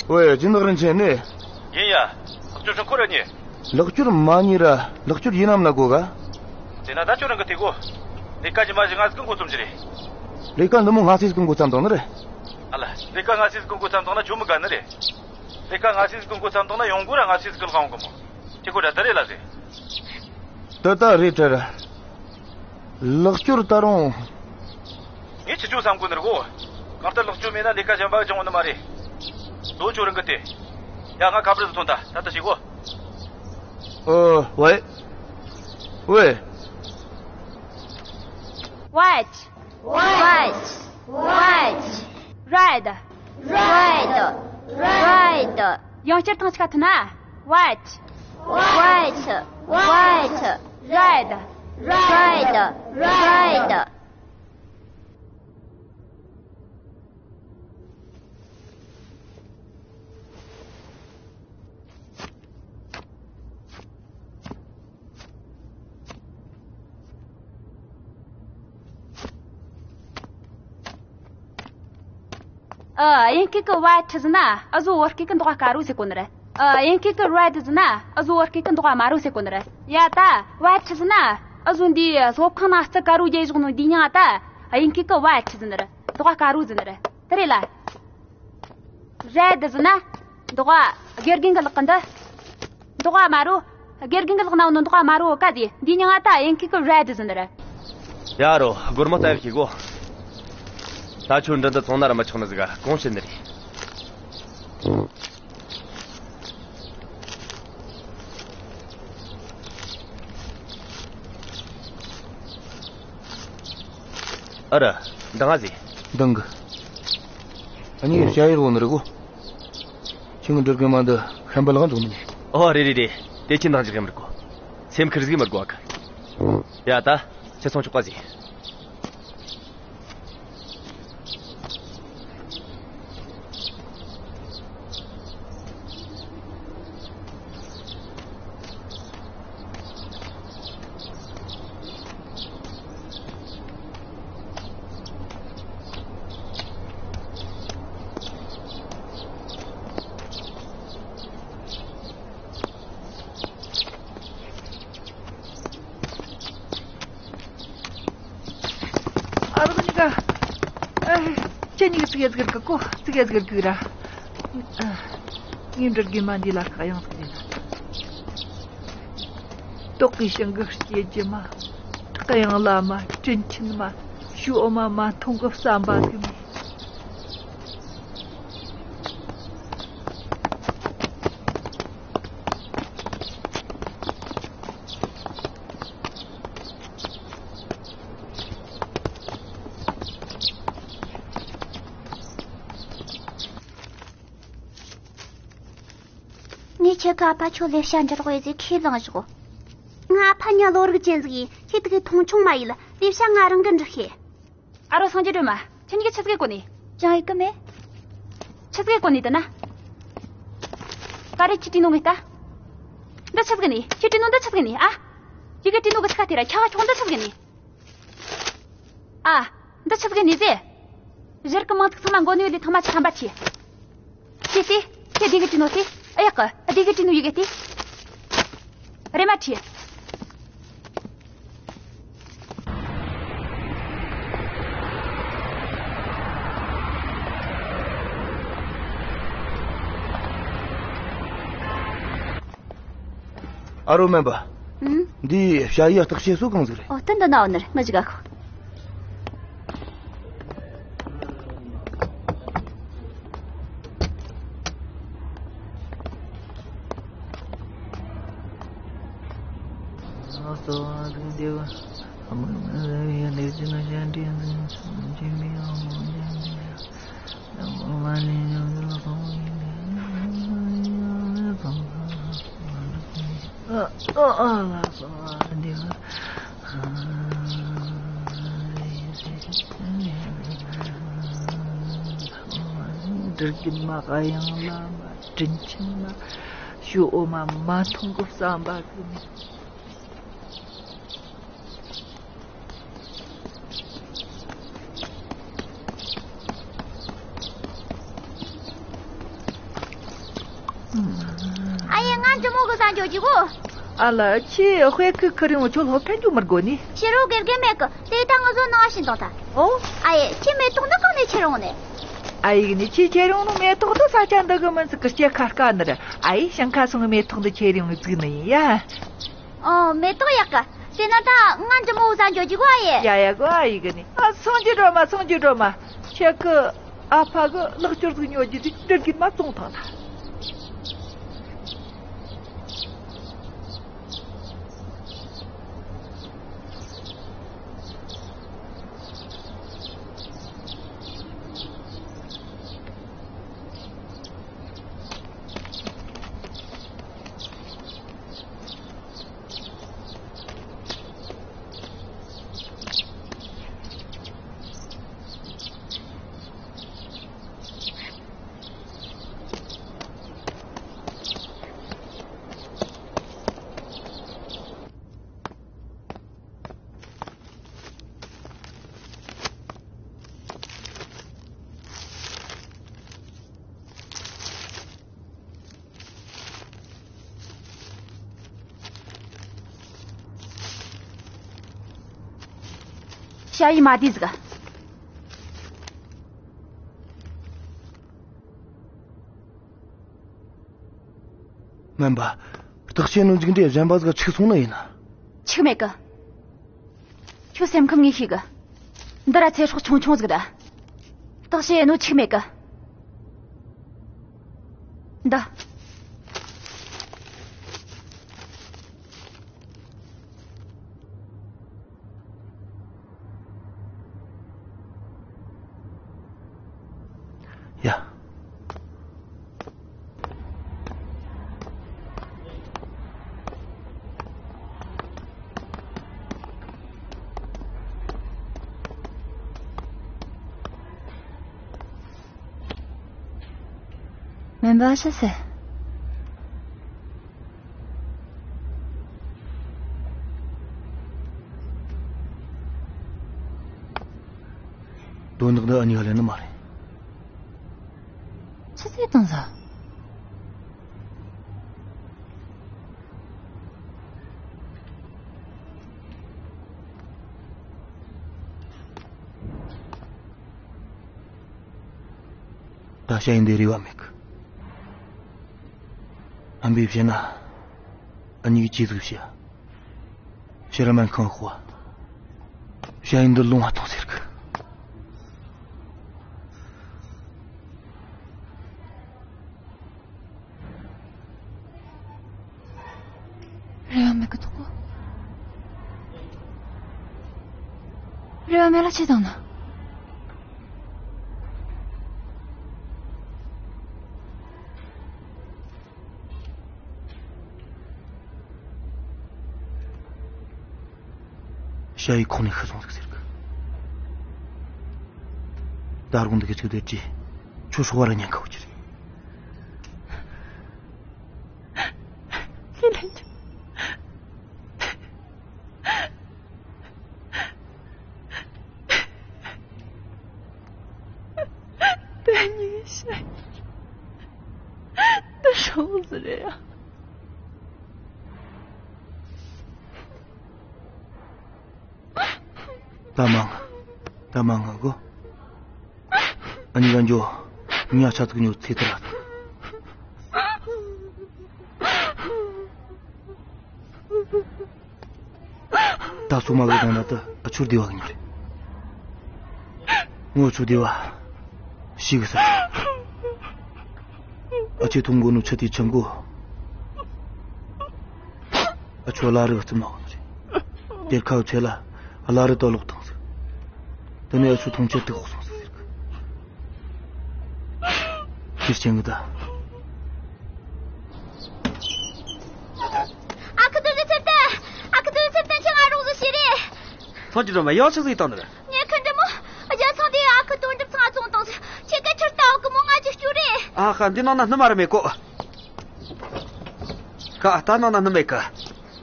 ཝེ། སྦྱིན་བདག་རིན་ཆེན་ནི། ཡིན་ཡ། ལག་སྐྱོར་ཁོ་ར་ཉེ། ལག་སྐྱོར་མ་ཉེ་ར། ལག་སྐྱོར་ཡིན་ནམ་ན་གོ་ག། དེ་ན་ད་ཁྱོད་རང་གི་དེ་གོ། ལས་ཀ་ཇི་མ་ཇི་ང་ཟིག་གི་འགོ་རྩོམ་གྱི་རེད། ལས་ཀ་འདི་མོ་ང་སེ་ཟིག་གི་འགོ་རྩོམ་དང་ནི་རེད། ཨ་ལ། ལས་ཀ་ང་སེ་ཟིག་གི་འགོ་རྩོམ་དང་ན་ཁྱོད་མི་དགའ་ནི་རེད། ལས་ཀ་ང་སེ་ཟིག་གི་འགོ་རྩོམ་དང་ན་ཡོང་སྒོ་ར་ང་སེ་ཟིག་གི་ལག་འོང་གི་མོ། ཁྱེད་ཁོ་ར་ད་རེད་ལ་ཟེ། ད་ད་རེད་དྲ་ར། ལག་སྐྱོར་ད་རུང་། ངས་ཆི་ཆོ་བསམ་གོ་ནི་རེད་གོ། གང་ལྟར་ལག་སྐྱོར་མེད་ན་ལས་ཀ་གཞན་པ་སྦྱང་བ་ནི་མ་རེད། ལོ་ཆོ་རང་གི་དེ། ཡ་ང་ཁ་པར་ཟིག་ཐོན་ད་ད་ད་ཤི་གོ། ཨོ། ཝེ། ཝེ། White. White. White. Red. Red. Red. ཡང་བསྐྱར་དང་ཆ་ཐུན་ན། White. White. White. Red. Red. Red. ཨ། དབྱིན་སྐད་གི་white ཟེར་ན་ཨ་ཟོ་བོད་སྐད་གི་མདོག་དཀར་རོ་ཟེར་གོ་ནི་རེད། ཨ། དབྱིན་སྐད་གི་red ཟེར་ན་ཨ་ཟོ་བོད་སྐད་གི་མདོག་དམར་རོ་ཟེར་གོ་ནི་རེད། ཡ་ད་white ཟེར་ན་ ཨ་ཟོ་འདི་སློབ་ཁང་ནང་རྩི་དཀར་པོ་རྒྱས་བཞག་ནོ་འདི་མྱིང་ང་ད་དབྱིན་སྐད་གི་ཝ་ཁྲི་ཟེར་ནི་རེད། འདི་ག་དཀར་པོ་ཟེར་ནི་རེད། དེ་རེད་ལ། རེད་ཟེར་ན། འདི་ག་དགེ་རྒན་གི་ལག་གི་འདི། འདི་ག་དམར་པོ། དགེ་རྒན་གི་ལག་ན་ཡོད་ནོ་འདི་ག་དམར་པོ་ག་དེ་འདི་མྱིང་ང་ད་དབྱིན་སྐད་གི་རེད་ཟེར་ནི་རེད། ཡ་རོ་སྒོར་མོ་ལྟ་བུ་ཞིག་གོ། ད་ཁྱོད་འདི་འདི་བཙོང་ན་ར་མི་ཆོག་ནི་ཟིག་ག་གོང་བཤད་ནི་རེད། ཨ་ར། འདང་ང་ཟིག་འདང་གི། ཨ་ནི་ཞ་ཡི་རོ་ནི་རེད་གོ། ཁྱེད་ཀྱི་འདྲི་གི་མ་འདི་ཤན་པ་ལག་འཛོམས་ནི། ཨོ་རེད་རེད་རེད། དེ་ཁྱེད་འདང་ཅིག་ཡང་མི་རིག་གོ། སེམས་ཁུར་ཟིག་མི་དགོས་གི། ཡ་ད། ཁྱེད་ཚོང་ཆོག་པ་ཟིག་ཨ་རོགས་གཉིས་ཀ། ཨ། ཁྱེད་གཉིས་ཀ་ཙི་གེ་ཙི་གེ་གི་གོ། ཙི་གེ་ཙི་གེ་གི་ར། ཨ། ངའི་འདྲི་གི་མ་འདི་ལ་ཁག་ཡང་ཟིག་ཡིན། ལྟོགས་ཀྱི་ཞིང་གི་སྐྱེ་རྒྱུ་མ། ཐག་ཡང་ལ་མ། དྲིན་ཆེན་མ། ཞུ་འོ་མ་མ་འཐུང་གི་བསམ་པ་གི་མེད། ངས་ཁྱེད་ཀ་ཨ་ཕ་ཁྱོད་ལས་བྱ་འབྲི་རོགས་ཡེད་ཟེར་ཁས་བླངས་བཞག་ང་ཨ་ཕ་ཉ་བློ་རིག་ཅན་ཟིག་ཡིན། ཁྱེད་དེ་གའི་མཐོང་ཆུང་མ་ཡིན། ལས་བྱ་ང་རང་གི་འབྲི་ཤེས། ཨ་རོ་སངས་རྒྱས་སྒྲོལ་མ། ཁྱེད་གཉིས་ཀྱིས་ཆི་ཟིག་གོ་ནི། ཅང་ཡིན་གི་མེད། ཆི་ཟིག་གོ་ནི་དེ་ན། ག་རེ་ཁྱེད་བྲིས་ནོ་ངས་ལྟ། འདི་ཆི་ཟིག་ནི། ཁྱེད་བྲིས་ནོ་འདི་ཆི་ཟིག་ནི་ཨ། ཡི་གེ་བྲིས་ནོ་གི་ཆི་ཁ་དེ་ར་ཁྱ་ག་ཆོག་འདི་ཆི་ཟིག་ནི། ཨ། འདི་ཆི་ཟིག་ནི་ཟེ། གཞིར་གི་མང་ཚིག་ཚང་མ་མགོ་ནས་ལས་ཐང་མ་ཆི་ཁ་འབར་ཆི། དེ་དེ། ཁྱེད་བདེ་གི་བྲིས་ནོ་དེ། ཨ་ཡག་གི། བདེ་གི་བྲིས་ནོ་ཡི་གེ་དེ། རེ་མ་ཁྲིད། ཨ་རོ་སྨན་པ། ཨུམ། འདི་ཞ་ཡི་བརྟག་དཔྱད་སུ་གང་ཟིག་རེད། ཨོ་ད་འདི་ན་འོ་ནར་ང་ཞིག་ག་ཁོ། འདིར་གྱི་མ་ག་ཡང་ལ་མ་དྲིན་ཆེན་མ་ཞུ་འོ་མ་མ་འཐུང་གི་བསམ་པ་གི་མེད། ཨ་ཡེ། ང་འཇུ་མོ་གི་ས་འཇོག་གི་གོ། ཨ་ལ། ཁྱི་དཔེ་ཁུ་ཁུ་རིང་བོ་ཁྱོད་སློབ་ཐན་རྒྱུ་མི་དགོ་ནི། ཕྱི་རོ་དགེ་རྒན་མེད་གི། དེ་ད་ང་ཚོ་ནང་བཞིན་དང་ད། ཨོ། ཨ་ཡེ། ཁྱི་མེ་ཏོག་འདི་གང་ནས་ཁྱེར་ཡོང་ནས། ཨ་ཡེ་གི་ནི་ཁྱི་ཁྱེར་ཡོང་ནི་མེ་ཏོག་འདི་ས་ཆ་འདི་གི་མིན་ཚིག་གི་སྐྱེ་ཁ་དཀའ་ནི་རེད། ཨ་ཡེ། ཞིང་ཁ་སོང་གི་མེ་ཏོག་འདི་ཁྱེར་ཡོང་གི་བཙུགས་ནི་ཡིན་ཡ། ཨོ། མེ་ཏོག་ཡག་གི། དེ་ན་ད་ང་འཇུ་མོ་བུ་ས་འཇོག་གི་གོ་ཨ་ཡེ། ཡ་ཡ་གོ། ཨ་ཡེ་གི་ནི། ཨ། སངས་རྒྱས་སྒྲོལ་མ། སངས་རྒྱས་སྒྲོལ་མ། ཁྱེད་ཀི་ཨ་ཕ་གི་ལག་སྐྱོར་ཟིག་ཉོ་རྒྱུ་ཟིག་འདྲི་གི་མ་བཙོང་ཐང་ད། ཞ་ཡི་མ་བསྡད་ཟིག་སྨན་པ། བརྟག་དཔྱད་ནོ་མཇུག་འབྲས་གཞན་པ་ཟིག་ཆིག་སོང་ནི་ཡིན་ན། ཆིག་མེད་གི་ཁྱོད་སེམས་ཁམས་ངེས་ཤེས་གི་འདི་ར་ཚེ་སྲོག་ཆུང་ཆུང་ཟིག་ར། བརྟག་དཔྱད་ནོ་ཆིག་མེད་གི་འདི། ཡ། སྨན་པ་ཤི་ཟེར། དོན་དག་འདི་ཨ་ནི་ག་ལེན་ནི་མ་རེད། ཆི་ཟེར་བཏང་ཟ། ད་ཞ་ཡི་འདི་རེ་བ་མེད་གི་སྨན་པས་བཤད་ན། ཨ་ནི་གི་ཅི་ཟིག་བཤད། ཕྱིར་སྨན་ཁང་ཤོག་ཞ་ཡི་འདི་ལོང་བ་གཏོང་ཟེར་གི་རེ་བ་མེད་གི་འདུག་གོ་རེ་བ་མེད་ལ་ཅི་བཏང་ན། ཞ་ཡི་ཁོང་ནས་ཤི་སོང་ཟིག་ཟེར་གི་ད་རུང་འདི་གི་ཚིག་དེ་ཅི། ཁྱོད་སོག་བ་ར་ཉན་ཁ་བོ་ཅི་རེད། ཁས་ལེན་ཆོག་དེ་གཉིས་ཤ་ཡི་འདི་སྲོག་ཟེར་རེད་ཡ། ད་མང་། ད་མང་ང་གོ་ཨ་ནི་ག་འགྱོ། ཉ་ཆ་ཚིག་ཉོ་ཚེ་ཐར། ད་སོ་མ་གི་དང་ན་ད་ཨ་ཆུར་བདེ་བ་གི་ཉོ་རེད། ངོ་ཆུ་བདེ་བ་ཤི་གི་ས། ཨ་ཆེ་ཐུང་གོ་ནུ་ཆུ་དེ་ཆང་གོ་ཨ་ཆོ་ལ་རི་གི་རྩིབ་ནག་གི་རེད། དེར་ཁ་ཚེ་ལ་ལ་རི་ཏོ་ལོག་བཏང་ཟིག་དེ་ནས་ཨ་ཆུ་ཐུང་ཆེར་དུ་ཧོག་སོང་ཟིག་ཟེར་གི་ཁྱེར་ཆེན་གི་ད། ཨ་ཁུ་དོན་གྲུབ་ཚེ་བརྟན། ཨ་ཁུ་དོན་གྲུབ་ཚེ་བརྟན། ཁྱེད་ང་རོགས་ཟིག་བྱེད་རེ། ཚང་གི་སྒྲོལ་མ་ཡག་ཆི་ཟིག་བཏང་ནི་རེད། ངས་ཁུར་འདྲི་མོ། རྒྱ་ཚང་དེ་ཨ་ཁུ་དོན་གྲུབ་ཚང་བཙོང་བཏང་ཟིག་ཁྱེད་ཀ་ཁྱེར་ལྟ་བ་གི་མོ་ང་ཅིག་སྐྱུར་རེ། ཨ་ཧ། འདི་ནང་ན་སྣུམ་མ་ར་མེད་གོ་ཁ་ད་ནང་ན་སྣུམ་མེད་གི་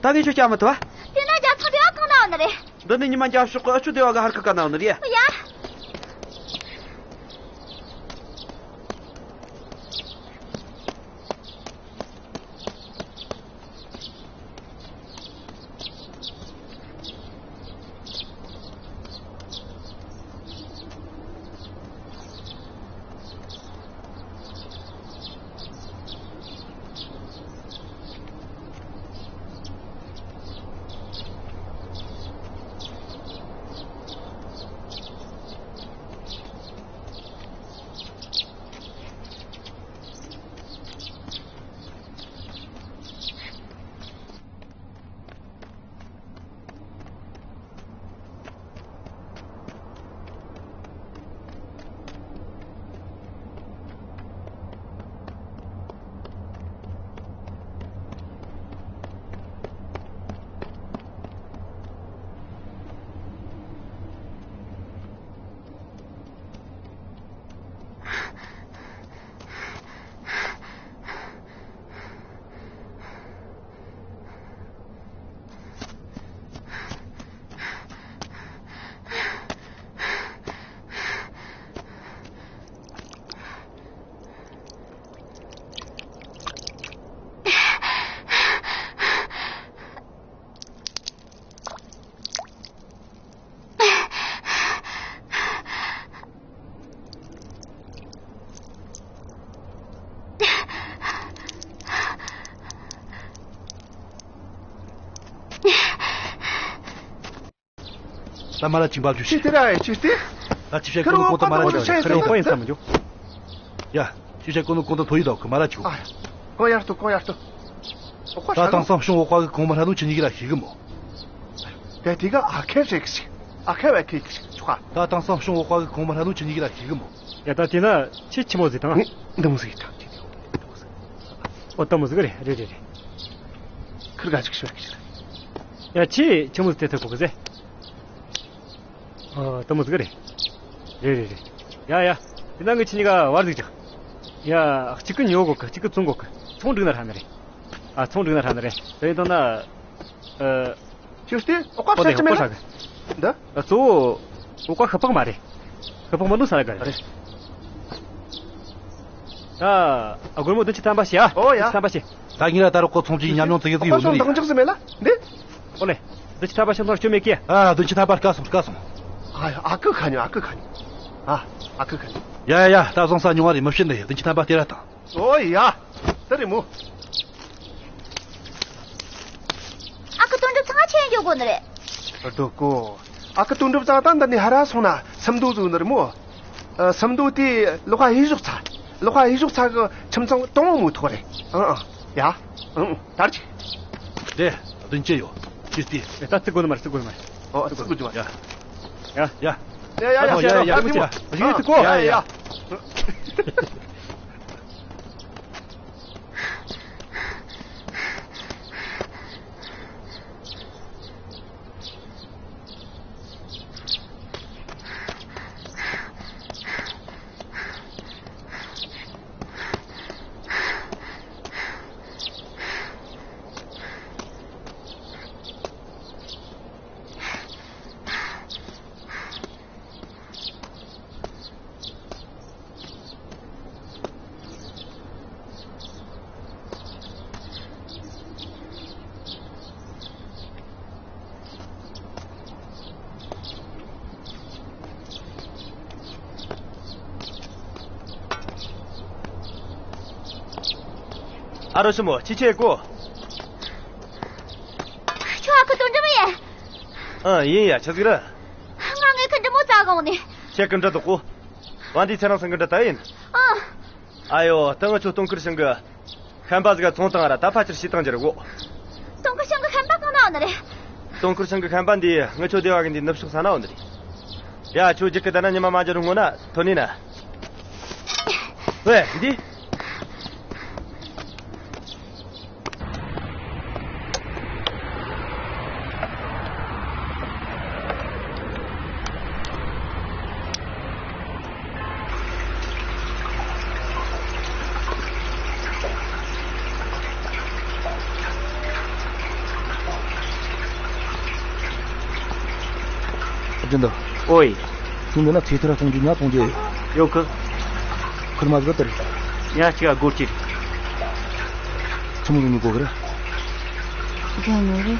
ད་ངས་ཁྱོད་སྐྱ་མི་ཐུབ་ཨ། དེ་ན་རྒྱ་ཚང་དེ་ཨ་གང་ན་ཡོད་ནི་རེད། འདི་ནི་ཉི་མ་རྒྱབ་ཕྱོགས་གི་ཨ་ཆུ་སྡེ་བ་གི་ཧར་ཁ་ཀ་ན་ཡོད་ནི་རེད། ཡ། ད་མ་ར་ཅིག་འབབ་རྒྱུ་ཅི་ཞིག་སྟེ་ར་ཨེ་ཅི་སྟེ། ད་ཅི་བྱེད་ཁོ་ནོ་ཁོ་ད་མ་ར་ཅིག་ཁ་རེ་ཁོ་ཡིན་ས་མི་འཇུག་ཡ། ཅི་བྱེད་ཁོ་ནོ་ཁོ་ད་ཐོ་ཡི་ད་ཁོ་མ་ར་ཅིག་ཨ། ཁོ་ཡར་ལྟོ་ཁོ་ཡར་ལྟོ། ད་དེང་སང་བྱུང་འོག་པ་གི་གོང་མ་ཧྲ་ནུ་ཆི་ཉི་གི་ར་ཤི་གི་མོ། དེ་དེ་ག་ཨ་ཁེ་རེ་གི་ཤི། ཨ་ཁེ་བ་ཁེ་གི་ཤི་ཆོག་ད་དེང་སང་བྱུང་འོག་པ་གི་གོང་མ་ཧྲ་ནུ་ཆི་ཉི་གི་ར་ཤི་གི་མོ། ཡ་ད་དེ་ན་ཁྱི་ཆི་མོ་ཟིག་དང་། འདི་མོ་ཟིག་དང་། ཨོ་ད་མོ་ཟིག་རེད་རེད་རེད་རེད། ཁིར་ག་ཅིག་ཤོད་ཀྱི་ཤི། ཡ་ཁྱི་ཆི་མོ་ཟིག་དེ་ཐུབ་གོ་གི་ཟེ། ཨ་ད་མོ་ཟིག་རེད། རེད་རེད་རེད། ཡ་ཡ། དེ་ན་ངི་ཆི་ཉི་ག་བར་ཟིག་ཅག་ཡ། གཅིག་གི་ཉོ་གོ་གི་གཅིག་གི་བཙོང་གོ་གི་ཚོང་འགྲིག་ན་ཧྲ་ནི་རེད། ཨ་ཚོང་འགྲིག་ན་ཧྲ་ནི་རེད། དེ་ཡིན་དང་ན། ཨ། ཁྱོད་ལྟོས་ཨོ་ཀ་ཁོ་ཤ་ཆི་མེད་ལ། འདི། ཨ་གཙོ་བོ། ཨོ་ཀ་ཤ་པག་མ་རེད། ཤ་པག་མ་ནུ་ས་ལ་ག་རེད། ཨ། ཨ་སྒོར་མོ་བདུན་ཅུ་ཐམ་པ་བྱེད་ཨ། ཨོ་ཡ། བདུན་ཅུ་ཐམ་པ་བྱེད། ད་ངེད་ལ་ད་རོགས་ཁོ་ཚོང་ཅི་ཉམས་མྱོང་ཙི་གེ་ཟིག་ཡོད་ནི་རེད། ཨོ་ལེ། བདུན་ཅུ་ཐམ་པ་ཤོམ་ཐོར་སྐྱོ་མེད་ཀི། ཨ་བདུན་ཅུ་ཐམ་པ་བཀག་སོང་བཀག་སོང་། ཨ་ཡ་ཨ་ཁུ་ཁ་ཉོ་ཨ་ཁུ་ཁ་ཉོ། ཨ་ཨ་ཁུ་ཁ་ཉོ། ཡ་ཡ་ཡ་ད་བཟང་ས་ཉུང་བ་རེད་མི་བཤད་འདི་བདུན་ཅུ་ཐམ་པ་སྟེར་ར་དང་། ཨོ་ཡ། ད་རེད་མོ། ཨ་ཁུ་དོན་གྲུབ་ཚང་ཆེན་འཇོག་དགོས་ནི་རེད། རྡོ་ཀོ། ཨ་ཁུ་དོན་གྲུབ་ཚང་ད་འདི་ནས་ཧ་ར་སོང་ན་སུམ་མདོ་བཟོ་ནི་རེད་མོ། ཨ། སུམ་མདོ་དེ་ལོ་ཁ་ཧི་ཞོག་ཚ། ལོ་ཁ་ཧི་ཞོག་ཚ་གི་ཁྱིམ་ཚང་གྲོང་མོ་ཐོག་རེད། ཨང་ཨང་། ཡ། ཨང་ཨང་། དར་ཅིག་དེ་བདུན་ཅི་ཡོད། ཅི་སྟེ། ད་རྩི་དགོས་ནི་མ་རེད་རྩི་དགོས་ནི་མ་རེད། ཨོ་རྩི་དགོས་ཀྱི་མ་རེད། ཡ། ཡ། ཡ་ཡ་ཡ་ཡ་ཡ་ཡ་ཡ། ཡ་ཡ། ཨ་རོ་ཞི་མོ་ཅི་བྱེད་གོ། ཁྱོད་ཨ་ཁུ་དོན་འགྲུབ་ཡིན། ཨ་ཡིན་ཡ་ཆི་ཟིག་རེད། ང་ངའི་ཁུ་འདྲི་མོ་ཙ་གང་ནས། ཁྱེད་ཀུ་འདྲི་འདུག་གོ། བན་དེ་ཚེ་རིང་སང་གི་འདྲི་ད་ཡིན། ཨ། ཨ་ཡོ་ད་ང་ཆོ་སྟོང་ཁུར་ཤང་གི་ཤན་པ་ཟིག་ག་ཚོང་བཏང་ར་ད་ཕ་ཆེར་ཤི་བཏང་རྒྱུ་རེད་གོ། སྟོང་ཁུར་ཤང་གི་ཤན་པ་གང་ན་ཡོད་ནི་རེད། སྟོང་ཁུར་ཤང་གི་ཤན་པ་འདི་ང་ཆོ་སྡེ་བ་གི་འདི་ནུབ་ཕྱོགས་ས་ན་ཡོད་ནི་རེད། ཡ་ཁྱོད་རྒྱུག་གི་ད་ན་ཉི་མ་མ་འཇོན་ངོ་ན་ཐོན་ནི་ན། ཝེ་འདི། སྦྱིན་བདག་ཨོའི། ཁྱོད་འདི་ན་ཚེ་ཐར་གཏོང་རྒྱུ་ཉ་གཏོང་རྒྱུ་ཡོད། ཡོད་གི། ཁུར་མ་ཟིག་དེར། ཉ་གཅིག་ག་སྒོར་གཅིག་ཆི་མོ་ཟིག་ཉོ་དགོས་གི་ར། རྒྱ་ཉོ་རེ།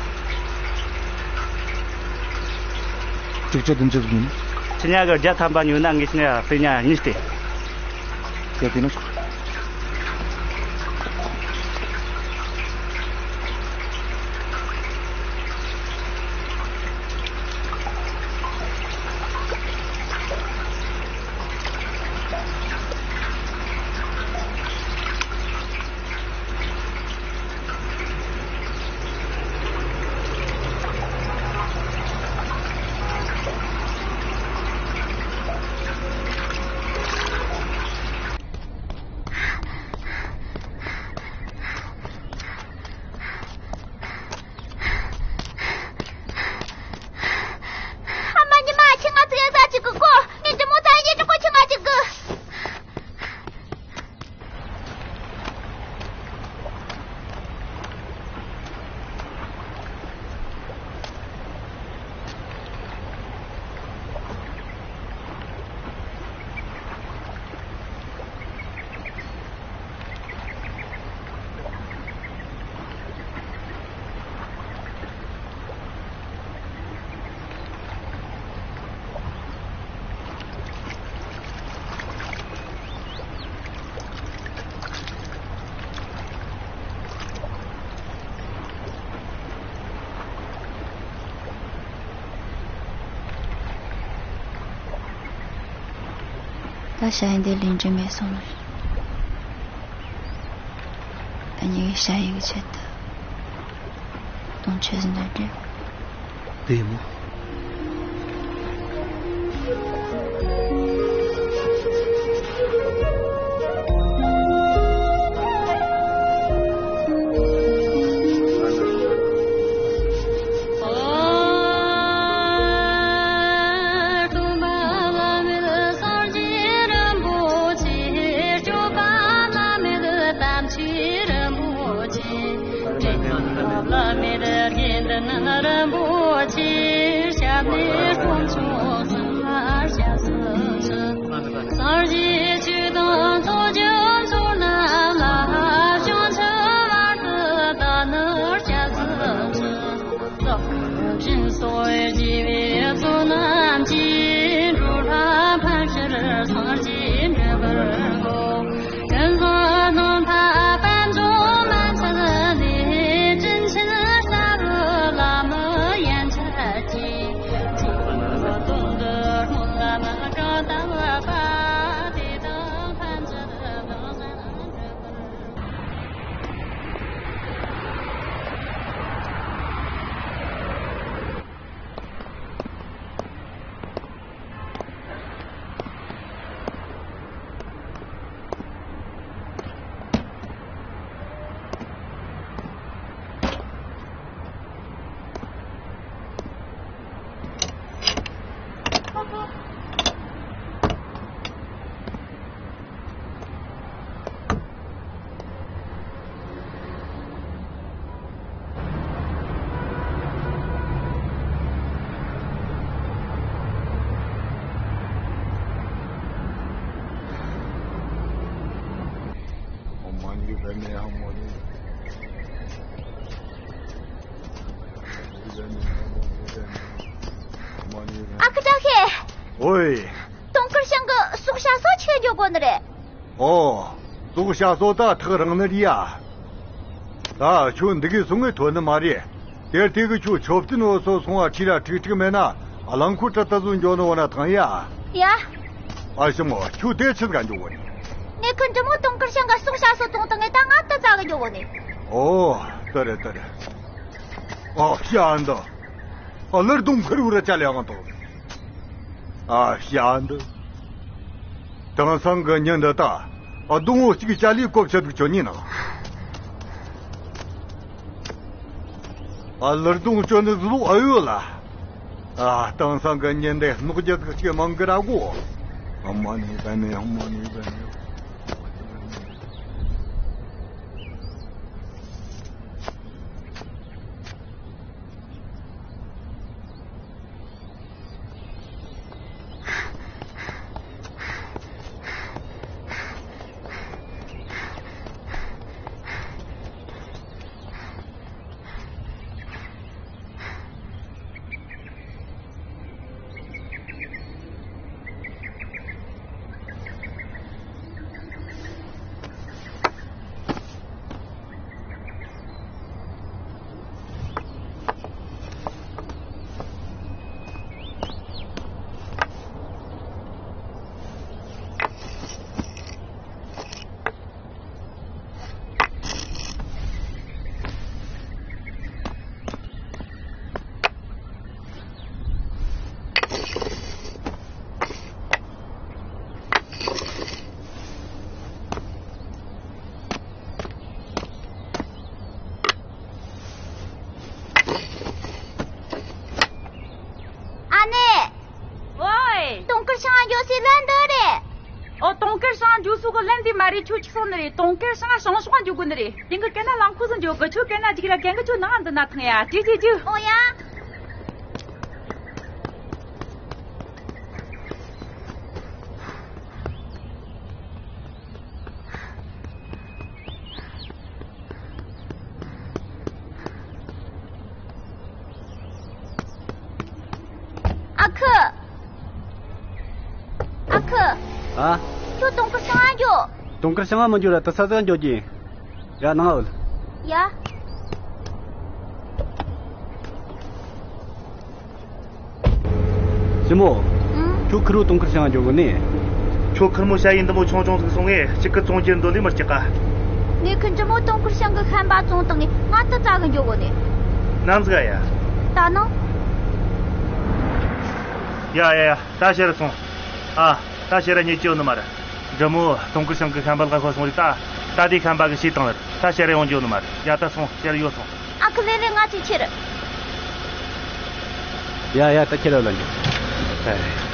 དྲུག་ཅུ་བདུན་ཅུ་ཟིག་ཉོ། ཁྱི་ཉ་གི་བརྒྱ་ཐམ་པ་ཉོ་ན་ངས་ཁྱི་ཉ་པེ་ཉ་གཉིས་སྟེ། ཡ་དེ་ན་ཆོག་ད་ཞ་ཡི་འདི་ལས་འབྲས་མེད་སོང་ནི་རེད། ད་ངེད་ཀྱི་ཞ་ཡི་གི་ཆེད་དུ་དུང་ཆེ་ཟིན་འདོད་རེད། བདེ་མོ། ཨ་ཁུ་བཀྲ་ཤིས། ཨོའི། དུང་དཀར་ཤང་གི་ཟོག་བྱ་སོ་ཆི་འགྱོ་དགོ་ནི་རེད། ཨོ། ཟོག་བྱ་སོ་ད་ཐག་རིང་ནི་རེད་ཡ། ད་ཁྱོད་འདི་གའི་སོང་ངས་ཐོན་ནི་མ་རེད། དེར་དེ་གི་ཁྱོད་མཆོད་རྟེན་འོ་སོ་སོང་བ་ཁྲི་ར་ཁྲིག་ཁྲིག་མེད་ན་རླངས་འཁོར་གྲི་ད་བཟོ་འགྱོ་ནི་འོ་ན་ཐང་ཡ། ཡ། ཨ་ཞི་མོ་ཁྱོད་དེ་ཆི་ག་འགྱོ་གོ་ནི། ངས་ཁུ་འབྲི་མོ་དུང་དཀར་ཤང་གི་ཟོག་བྱ་སོ་བཏུང་དང་ངས་ད་ང་ད་ཙ་གི་འགྱོ་གོ་ནི། ཨོ། དེ་རེད་དེ་རེད། ཨ་ཤ་འདི། ཨ་ལར་དུང་ཁུར་བུ་ར་ཅ་ལེ་ཡང་དོ། ཨ་ཤ་འདི། དེང་སང་གི་ཉིན་འདི་ད། ཨ་སྡོང་བོ་གཅིག་ཅ་ལེ་བཀོབ་ཆ་འདུག་ཁྱོད་ཉིན་ན། ཨ་ལར་དུང་ཅོ་ནི་ཟུག་ཨ་ཡོད་ལ། ཨ་དེང་སང་གི་ཉིན་འདི་སྣོག་རྒྱག་གཅིག་མང་གི་ར་གོ། ཨ་མ་ནི་ད་ནི་ཨ་མ་ནི་ད་ནི། ཨ་ནེ། ཝའི། དུང་དཀར་ཤང་འགྱོ་སའི་ལན་འདི་རེད། ཨོ་དུང་དཀར་ཤང་འགྱོ་སའི་གི་ལན་འདི་མ་རེད། ཁྱོད་ཅིག་སོང་ནི་རེད། དུང་དཀར་ཤང་ཤང་ཤོང་འགྱོ་དགོས་ནི་རེད། དེང་གི་སྐད་ན་རླངས་འཁོར་སུ་འགྱོ་གི། ཁྱོད་སྐད་ན་ཅིག་ར་གན་གི་ཁྱོད་ནང་འདི་ན་ཐང་ཡ། ཅིག་ཅིག་ཅིག་ཨོ་ཡ། ཨ་ཁུ། ཨ་ཁུ། ཨ། ཁྱོད་དུང་དཀར་ཤང་ང་འགྱོ། དུང་དཀར་ཤང་ང་མི་འགྱོ་ར་ད་ས་ཟིག་འགྱོ་གི། ཡ་ནང་འོད། ཡ། ཞི་མོ། ཨང་། ཁྱོད་ཁུ་རུ་དུང་དཀར་ཤང་འགྱོ་གི་ནི། ཁྱོད་ཁེར་མོ་ཞ་ཡི་འདི་མོ་ཆུང་ཆུང་ཟིག་སོང་ངས་གཅིག་གི་བཙོང་རྒྱུ་འདོད་ནི་མི་སྐྱིད་ཀ། ངས་ཁྱོད་འདྲི་མོ་དུང་དཀར་ཤང་གི་ཤན་པ་བཙོང་བཏང་ངས་ང་དུ་ཙ་གི་འགྱོ་གོ་ནི། ནམ་ཟིག་ཨ་ཡ། ད་ནངས། ཡ་ཡ་ཡ། ད་ཕྱིར་སོང་། ཨ། ད་ཕྱིར་ར་རྙེད་ཀྱི་ཡོད་ནི་མ་རེད། འདྲི་མོ་དུང་དཀར་ཤང་གི་ཤན་པ་ལ་ཁ་སོང་རེད་ད། ད་དེ་ཤན་པ་གི་ཤེས་དང་ལ་ད་ཕྱིར་ར་ཡོང་རྒྱུ་ཡོད་ནི་མ་རེད། ཡ་ད་སོང་ཕྱིར་ཡོད་སོང་། ཨ་ཁུ་ལེ་ལེ་ང་ཅིག་ཁྱེར། ཡ་ཡ་ད་ཁྱེར་ལ་འགྱོ།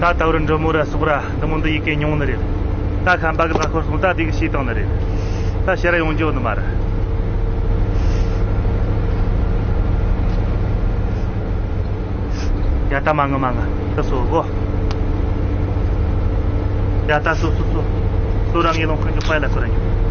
ད་ད་བར་འདྲི་མོ་ར་སོག་ར་འདི་མོ་འདི་ཡི་གེ་ཉུང་ནི་རེད། ད་ཤན་པ་གི་ལ་ཁོ་སོང་ད་དེ་གི་ཤེས་དང་ནི་རེད། ད་ཕྱིར་ར་ཡོང་རྒྱུ་ཡོད་ནི་མ་རེད། ཡ་ད་མ་ངུ་མ་ངུ་ད་སོ་གོ། ཡ་ད་སོ་སོ་སོ། སོ་རང་ངའི་ལོང་ཁོན་གྱི་པའི་ལ་ཁོ་རང་ཡོད།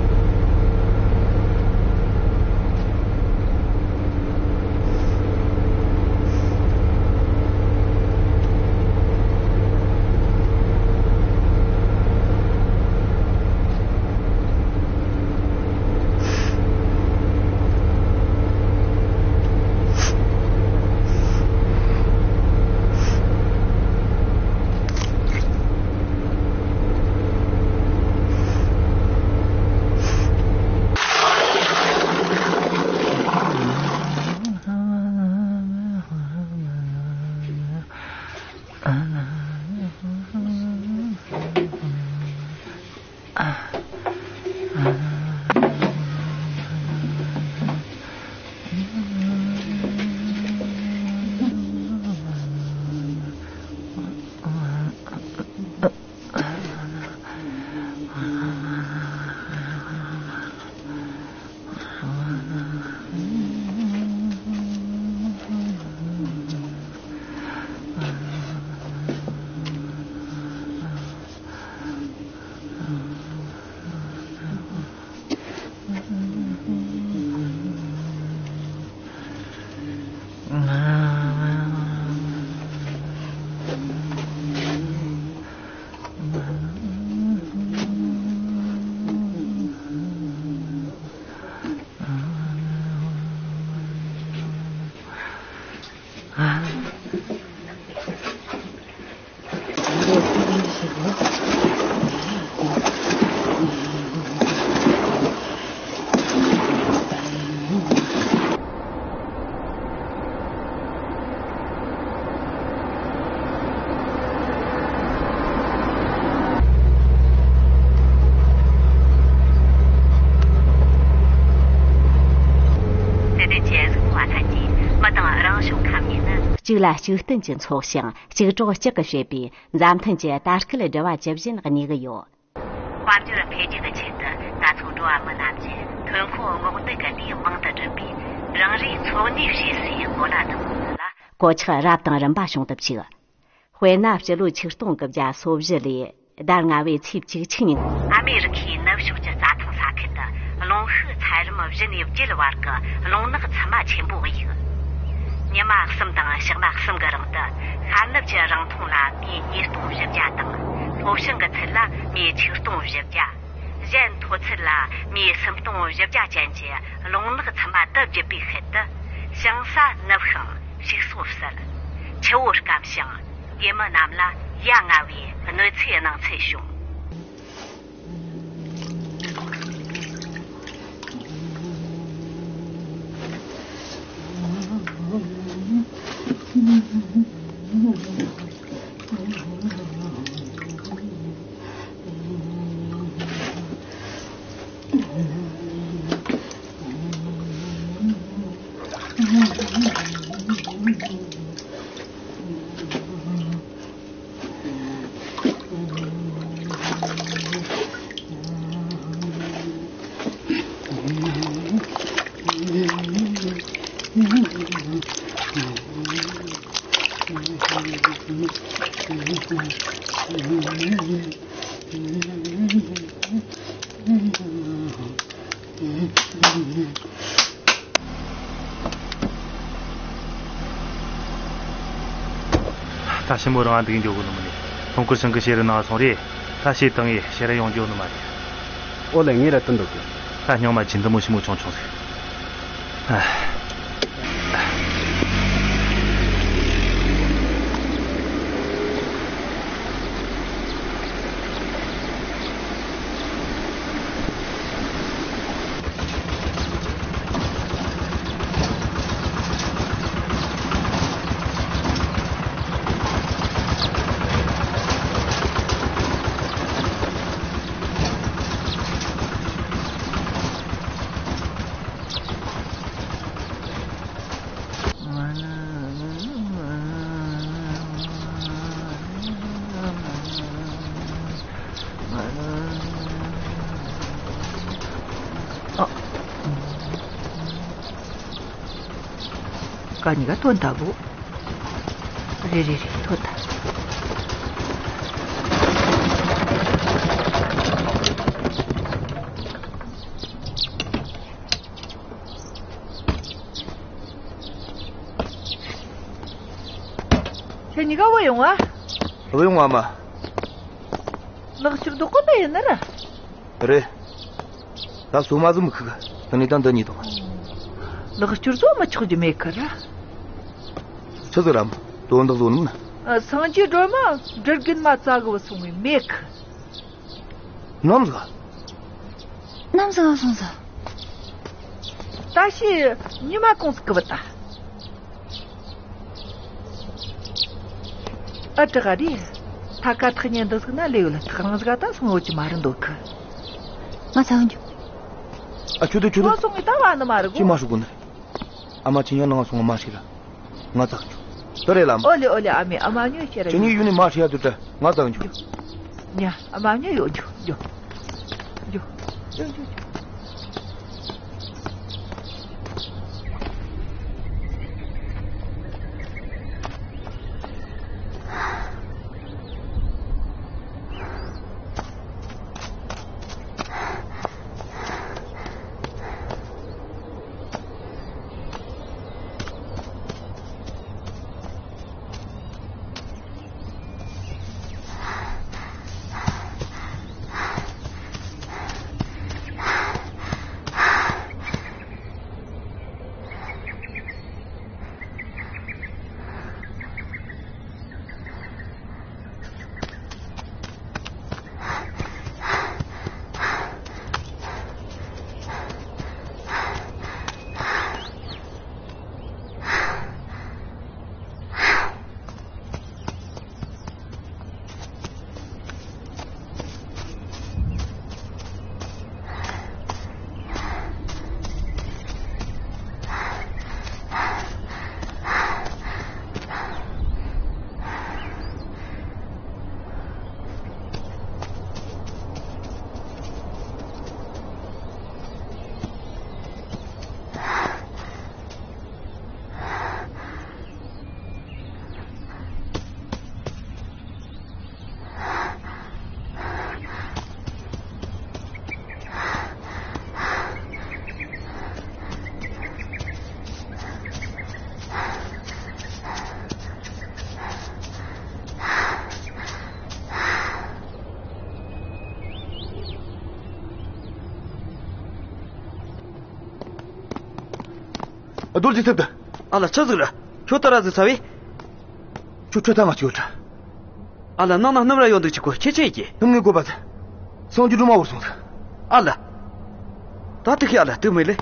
དེ་དུས་ཀྱི་གཟུགས་པོ་ལྷན་གྱིས་མི་དང་རང་བྱུང་ཁམས་ཉིད་ནི། གཅིག་ལ་གཅིག་བརྟེན་གྱིས་འཚོགས་ཤིང་གཅིག་གྲོགས་གཅིག་གིས་བྱེད་པའི་མཛའ་མཐུན་གྱི་ད་སྐུལ་འབྲེལ་བ་ཇི་བཞིན་གནས་ཀྱི་ཡོད། དཔལ་འབྱོར་འཕེལ་རྒྱས་ཀྱི་ཆེད་དུ་ད་ཚོ་འགྲོ་བ་མི་རྣམས་ཀྱིས་ཐོན་ཁུངས་སྔོག་འདོན་གྱི་ལས་མང་དུ་བསྒྲུབས་པས་རང་རེའི་འཚོ་གནས་བྱེད་སའི་གོ་ལ་དུ་མོ་ལ་གོད་ཆག་རབ་དང་རིམ་པ་བྱུང་སྟབས་ཆིག་དཔེར་ན་སྤྱི་ལོ་ཆིག་སྟོང་དགུ་བརྒྱ་སོ་བཞི་ལོའི་ཟླ་ལྔ་བའི་ཚེས་བཅུ་གཅིག་ཉིན། ཨ་མེ་རི་ཁའི་ནུབ་ཕྱོགས་ཀྱི་རྩྭ་ཐང་ས་ཁུལ་དུ་རླུང་ཤུགས་ཚད་རིམ་བཞི་ནས་བརྒྱད་བར་གྱི་རླུང་ནག་ཚི་མ་ཆེན་པོ་གཡུགས། ཉི་མ་གསུམ་དང་ཞག་མ་གསུམ་གྱི་རིང་དུ་ཤར་ནུབ་ཀྱི་རིང་ཐུང་ལ་མི་ཉིས་སྟོང་བཞི་བརྒྱ་དང་ལྷོ་བྱང་གི་ཚད་ལ་མི་ཆིག་སྟོང་བཞི་བརྒྱ། གཞན་མཐོ་ཚད་ལ་མི་སུམ་སྟོང་བཞི་བརྒྱ་ཅན་གྱི་རླུང་ནག་ཚི་མ་དུ་བརྒྱུད་པའི་ཤུལ་དུ་ཞིང་ས་ནུབ་ཤིང་ཕྱུགས་ཟོག་བསད། ཆུ་བོ་སྐམ་ཞིང་སྐྱེས་མི་རྣམས་ལ་ཡ་ང་བའི་གནོད་འཚེའི་སྣང་ཚུལ་བྱུང་། ད་ཞི་མོ་རང་ང་འདུག་འགྱོ་གི་ནི་མིན་ནི། ལྷུང་སྐོར་ཤང་གི་ཤེས་རི་ནང་སོང་རེད། ད་ཤེས་དང་ངས་ཤེས་ར་ཡོང་འགྱོ་ནི་མ་རེད། ཨོ་ལེ་ངས་ར་དུ་འདུག་གི། ད་སྙིང་མ་ཅི་འདི་མོ་ཞི་མོ་ཆུང་ཆུང་ཟིག་ཨ། ག་གཉིས་ཀ་ཐོན་ཐལ་བོ། རེད་རེད་རེད། ཐོན་ཐལ། ཁྱེད་གཉིས་ཀ་བུད་ཡོང་ང་། བུད་ཡོང་ང་མ། ལག་ཤུབས་རྡོག་ཀོ་དེ་ཡིན་ན་ར། རེད། ད་སོ་མ་ཟིག་མི་ཁུག་གི། ད་ནི་ད་འདི་གཉིས་དང་། ལག་སྐྱུར་བཟོ་མི་ཆོག་རྒྱུ་མེད་ཁི་ར། ཆི་ཟིག་རམ། དོན་དག་བཟོ་ནི་མིན། ཨ། སངས་རྒྱས་སྒྲོལ་མ་སྒྲུབ་རྒྱུན་མ་བཙལ་གི་བུད་སོང་བས་མེད་ཁི། ནམ་ཟིག་ནམ་ཟིག་ལ་སོང་ཟིག་ད་ཤི་ཉི་མ་གང་ཟིག་གི་བུད་ད། ཨ། དྲི་ག་རེད། ད་ཀ་ཐག་ཉེ་འདི་ཟིག་ན་ལས་ཡོད་ལ། ཐག་རིང་ཟིག་ད་སོང་ཡོད་ཀྱི་མ་རེད་འདོད་ཁི། ང་ཚ་གི་འགྱོ། ཨ། ཁྱོད་དེ་ཁྱོད་དེ། ཁོ་སོང་ངི་ད་བ་ནི་མ་རེད་གོ། ཅི་མ་ཧྲུག་གོ་ནི་རེད། ཨ་མ་ཁྱེད་ཉག་ནང་སོང་ང་མ་ཤི་ར། ང་ཚ་གི་འགྱོ། དེ་རེད་ལམ། ཨོ་ལེ་ཨོ་ལེ། ཨ་མས་ཨ་མ་ཉོས་ཤེས་ར། ཁྱེད་གཉིས་ཡུལ་ནས་མ་ཤི་ཡ་དུ་དྲ། ང་ཚ་གི་འགྱོ། ཉ། ཨ་མ་ཉོས་ཡོད། འགྱོ་འགྱོ། འགྱོ་འགྱོ་འགྱོ། རྡོ་རྗེ་ཐེབས་ད། ཨ་ལ། ཆི་ཟིག་ར། ཁྱོད་ད་ར་ཟིག་ཚ་བས། ཁྱོད་ཁྲོད་ཐང་ང་ཅིག་ཡོད་དྲ། ཨ་ལ། ནང་ན་སྣུམ་ར་ཡོད་འདུག་ཅིག་གོ། ཁྱེད་ཆེ་གི། སྣུམ་ངའི་གོ་པ་ཟིག་སངས་རྒྱས་སྒྲོལ་མ་བོར་སོང་ཟིག་ཨ་ལ། ད་དུ་ཁི་ཨ་ལ་དུ་མི་ལེ།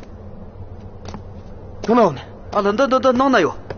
ཐོན་ན་འོ་ནི། ཨ་ལ། འདི་འདི་འདི་ནང་ན་ཡོད།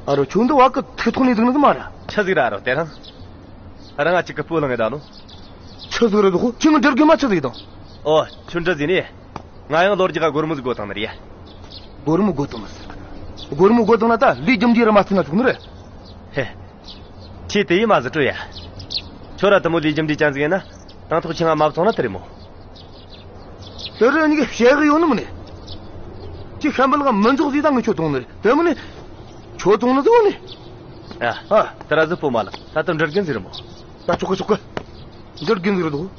ཨ་རོ། ཁྱོད་འདི་བ་གི་ཐིག་ཐོག་ནས་ཟིག་ནི་ཟིག་མ་ར། ཆི་ཟིག་ར། ཨ་རོ། དེ་རང་རང་ང་གཅིག་གི་སྤོ་ལངས་ད་ནོ། ཆི་ ཆི་ཟིག་རེད་ཟིག་ཁྱོས་ང་འདྲི་དགོས་མ་ཆི་ཟིག་དང་། ཨོ། ཁྱོད་འདྲི་ཟིག་ནི། ང་ཡང་ལོ་རྒྱུས་ཀ་སྒོར་མོ་ཟིག་དགོས་དང་ནི་རེད། སྒོར་མོ་དགོས་དང་ནི་ཟེར། སྒོར་མོ་དགོས་དང་ན་ད་ལས་རྒྱུ་འབྲས་ར་མ་བརྩིས་ན་ཆོག་ནི་རེད། ཧེ། ཁྱེད་དེ་ཡིས་མ་ཟིག་སྤྲོད་ཡ། ཁྱོད་ར་དེ་མོ་ལས་རྒྱུ་འབྲས་ཅན་ཟིག་ཡིན་ན། དང་ཐོག་ཁྱེད་ང་མ་བཙོང་ན་དེ་རེད་མོ། དེ་རེད་ནི་གི་བཤད་གི་ཡོད་ནི་མིན་ནི། ཁྱེད་ཤམ་བུ་ལག་མི་འཇོག་ཟིག་ད་ངས་ཁྱོད་བཙོང་ནི་རེད་དེ་མིན་ནི། ཁྱོད་བཙོང་ནི་ཟིག་ཡོད་ནི། ཨ། ཨ། དེ་ར་ཟིག་སྤོ་མ་ལགས་ད་ལྟ་འདྲི་རྒྱུ་ཟིག་རེད་མོ། ད་ཆོག་གི་ཆོག་གི། འདྲི་རྒྱུ་ཟིག་རེད་དོ།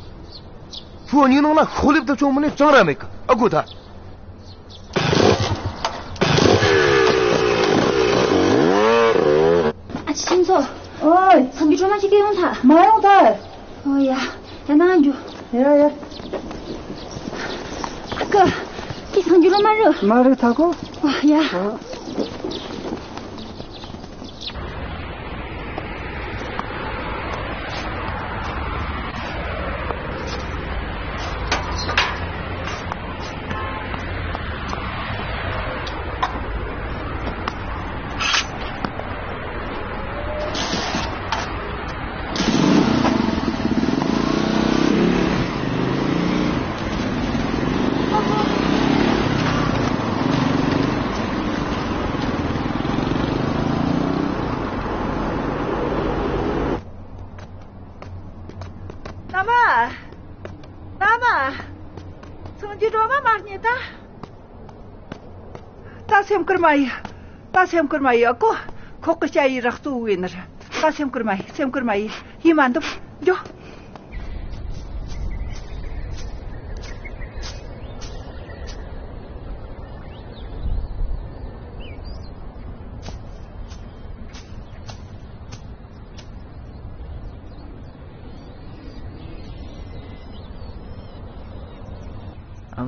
ཁྱོད་གཉིས་ནང་ན་ཤོག་ལེབ་དེ་ཆུང་མིན་ནི་ཅང་ར་མེད་གི། ཨ་གོ་ད། ཨ་ཅེ་ཁྱིམ་ཚང་། ཨོའི། སངས་རྒྱས་སྒྲོལ་མ་ཅིག་གི་ཡོང་ཐལ། མ་ཡོང་ཐལ། ཨོ་ཡ། ཡ་ན་ང་འགྱོ། ཡ་ཡ། ཨ་ཁུ། དེ་སངས་རྒྱས་སྒྲོལ་མ་རེད། མ་རེད་ཐ་གོ། ཨོ་ཡ། ཨ། མནའ་མ། མནའ་མ། སངས་རྒྱས་སྒྲོལ་མ་མ་རྙེད་ད། ད་སེམས་ཁུར་མ་ཡེ། ད་སེམས་ཁུར་མ་ཡེ་ཨ་ཁུ། ཁོག་གི་སྐྱ་ཡི་རག་གཙོ་བོ་ཡིན་ནི་རེད། ད་སེམས་ཁུར་མ་ཡེ། སེམས་ཁུར་མ་ཡེ། ཡེ་མ་འདུག་འགྱོ། ཨ་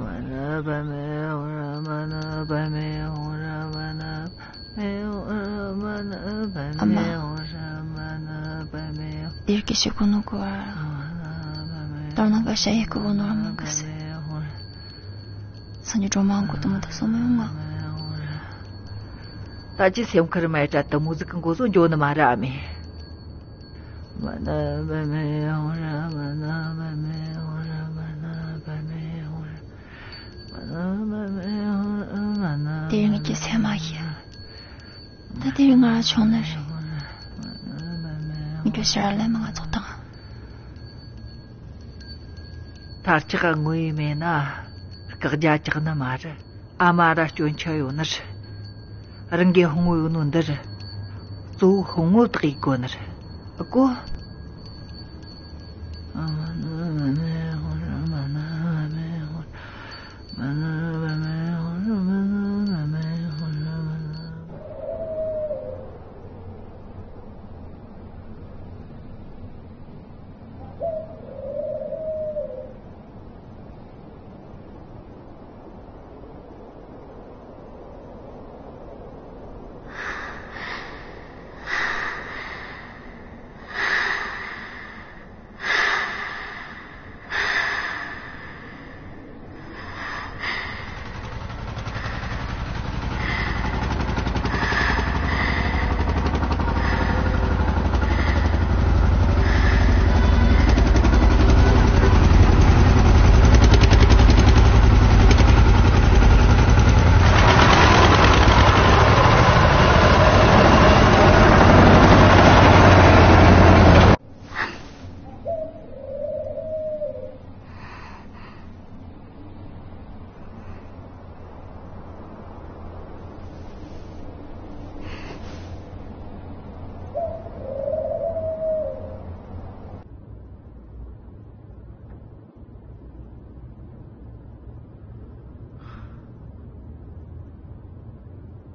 མ། དེར་གི་ཞིག་གོ་ནོ་གོ་བ། ལྟར་ན་ག་ཤ་ཡེ་གི་གོ་ནོ་ར་མི་གི་སེ། སངས་རྒྱས་སྒྲོལ་མ་གོ་དུ་མ་ཐུབ་སོང་མི་ཡོང་ང་། ད་ཅི་སེམས་ཁུར་མེད་དྲ་དུ་མོ་ཟིག་གི་མགོ་བཟོ་འཇོ་ནི་མ་ར་ཨ་མེ། དེ་རིང་གི་སེམས་མ་ཡིན། ད་དེ་རིང་ང་ར་ཆུང་ནི་རེད། མི་སྐྱོ་ཤི་ར་ལས་མ་ང་ཚོགས་དང་། ཐར་ཅག་དངོས་ཡོད་མེད་ན་བཀག་རྒྱ་ཅག་ནི་མ་རེད། ཨ་མ་ར་སྐྱོན་ཆ་ཡོད་ནི་རེད། རང་གི་ཧོང་ཡོད་ནོ་འདི་རེད། གཙོ་བོ་ཧོང་བོ་བདག་ཡིག་གོ་ནི་རེད། ཨ་ཀོ།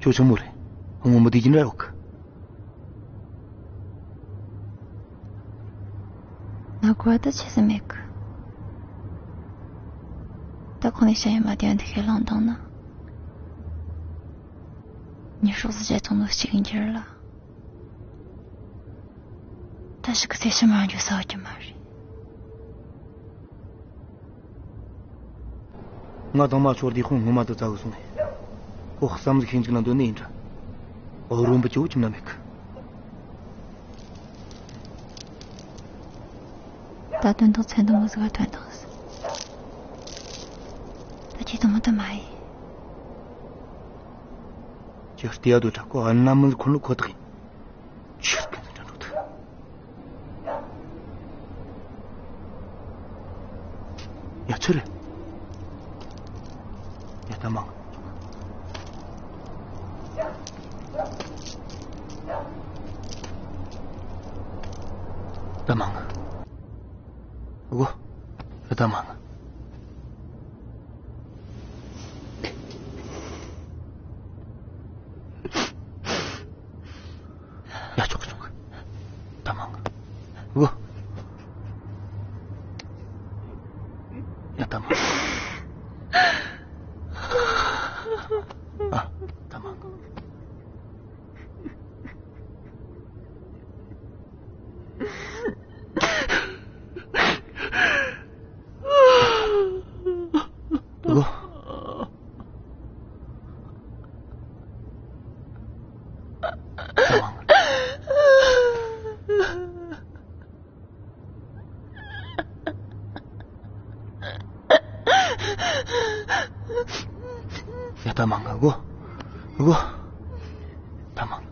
ཁྱོད་ཆུང་མོ་རེད། སྔོན་མོ་དེ་ཡིན་ར་ཡོད་གི། ང་གོ་བ་ད་ཆི་ཟིག་མེད་གི། ད་ཁོང་ནས་བཤད་ཡོད་མ་དེ་འདི་ཁས་བླངས་བཏང་ན། ཉི་ཤོག་ཟི་བྱས་ཐོང་ནོ་གཅིག་ཡིན་གྱི་རེད་ལ། ད་ཞིག་གི་ཚེ་ཕྱི་མར་འགྱོ་ས་ཡོད་ཀྱི་མ་རེད། ང་དང་མ་ཆོར་དེ་ཁོང་ངོ་མ་དུ་བཙལ་གི་སོང་ནས། ཁོ་བསམ་གཞིག་ཤིང་ཅིག་ན་འདོད་ནི་ཡིན་འདྲ། འོ་རོན་པོ་ཅིའུ་ཁྱིམ་ན་མེད་གི། ད་ ད་དོན་དག་ཚན་དང་མོ་ཟིག་ག་དོན་དག་ཟིག་ད་ཁྱེད་དང་མོ་ད་མ་ཡིན། ཁྱེད་ལྟེ་ཡ་དོ་དྲ་ཀོ་ཨ་ན་མི་ཁོ་ལོ་ཁོ་ཐག་ཡིན། ཁྱེད་ཀྱི་འདི་འདྲ་འགྲོ་ཐུབ། ཡ་ཚུར། ཡ་ད་མང་། ད་མང་། ཨོ། ད་མང་། ཡ་ཆོག་ཆོག་ད་མང་། ཨོ། ཡ་ད་མང་། ཨ། ད་མང་། ཨོ། ད་མང་། ཡ་ད་མང་གོ། གོ། ད་མང་།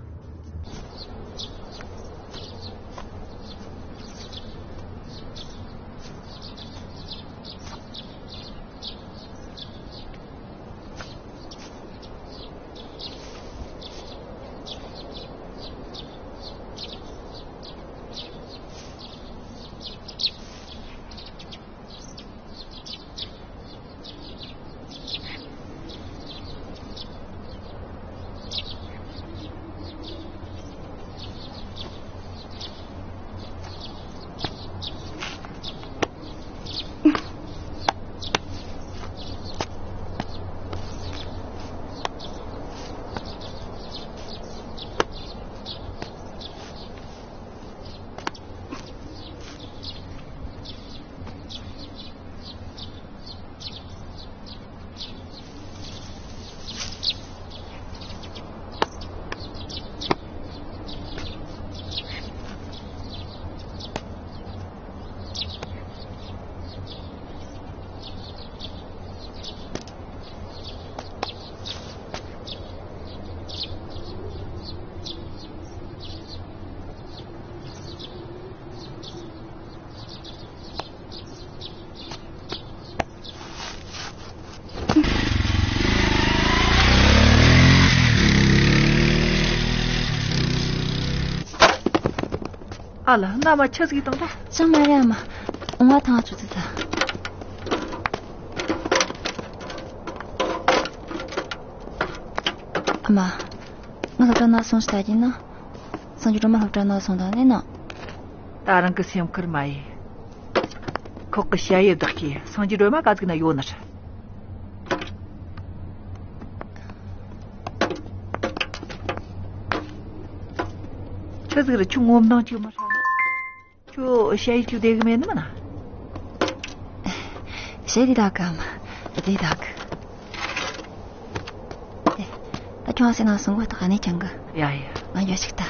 ཨ་ལ། མནའ་མ་ཆི་ཟིག་བཏང་ད། ཅང་མ་རེད་ཨ་མ། ཨོང་བ་ཐང་ཆུ་ཚོད་ད། ཨ་མ། ང་སློབ་གྲྭ་ནང་སོང་ཞིག་ད་ཀྱིན་ན། སངས་རྒྱས་སྒྲོལ་མ་སློབ་གྲྭ་ནང་སོང་དང་ནི་ན། ད་རང་གི་སེམས་ཁུར་མ་ཡིན། ཁོག་གི་ཞ་ཡི་བདག་གིས་སངས་རྒྱས་སྒྲོལ་མ་ག་ཟིག་ན་ཡོད་ནི་རེད། ཆི་ཟིག་རེད། ཁྱོད་ངོ་མདངས་ཅིག་མི་ཧྲ་ནི། ཁྱོད་ཞ་ཡི་ཅིག་བདེ་གི་མེད་ནི་མིན་ན། ཞ་ཡི་བདེ་གམ། བདེ་གི། ད་ཁྱོད་ཨ་སེ་ནང་སོང་གོ། ད་ག་ནས་ཀྱང་གི། ཡ་ཡ། ང་ཡོད་ཅིག་ད།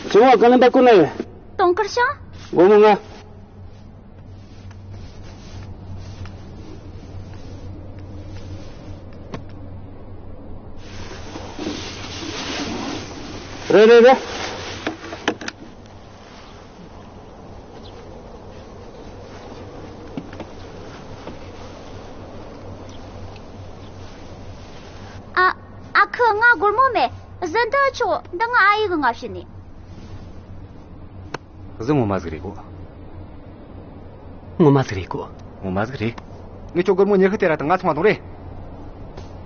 ཚེ་དབང་གང་ལ་འདའ་གོ་ནི། དུང་དཀར་ཤང་། སྒོར་མོ་ལྔ། རེད་རེད་རེད། ཨ། ཨ་ཁུ། ང་སྒོར་མོ་མེད། གཟི་འདི་ཆོག་འདི་ང་ཨ་ཡེ་གི་ང་བྱིན་ནི། གཟི་ངོ་མ་ཟིག་རེད་གོ། ངོ་མ་ཟིག་རེད་གོ། ངོ་མ་ཟིག་རེད། ངས་ཁྱོད་སྒོར་མོ་ཉི་ཤུ་སྟེར་ར་དང་ང་ཚོང་བ་གཏོང་རེ།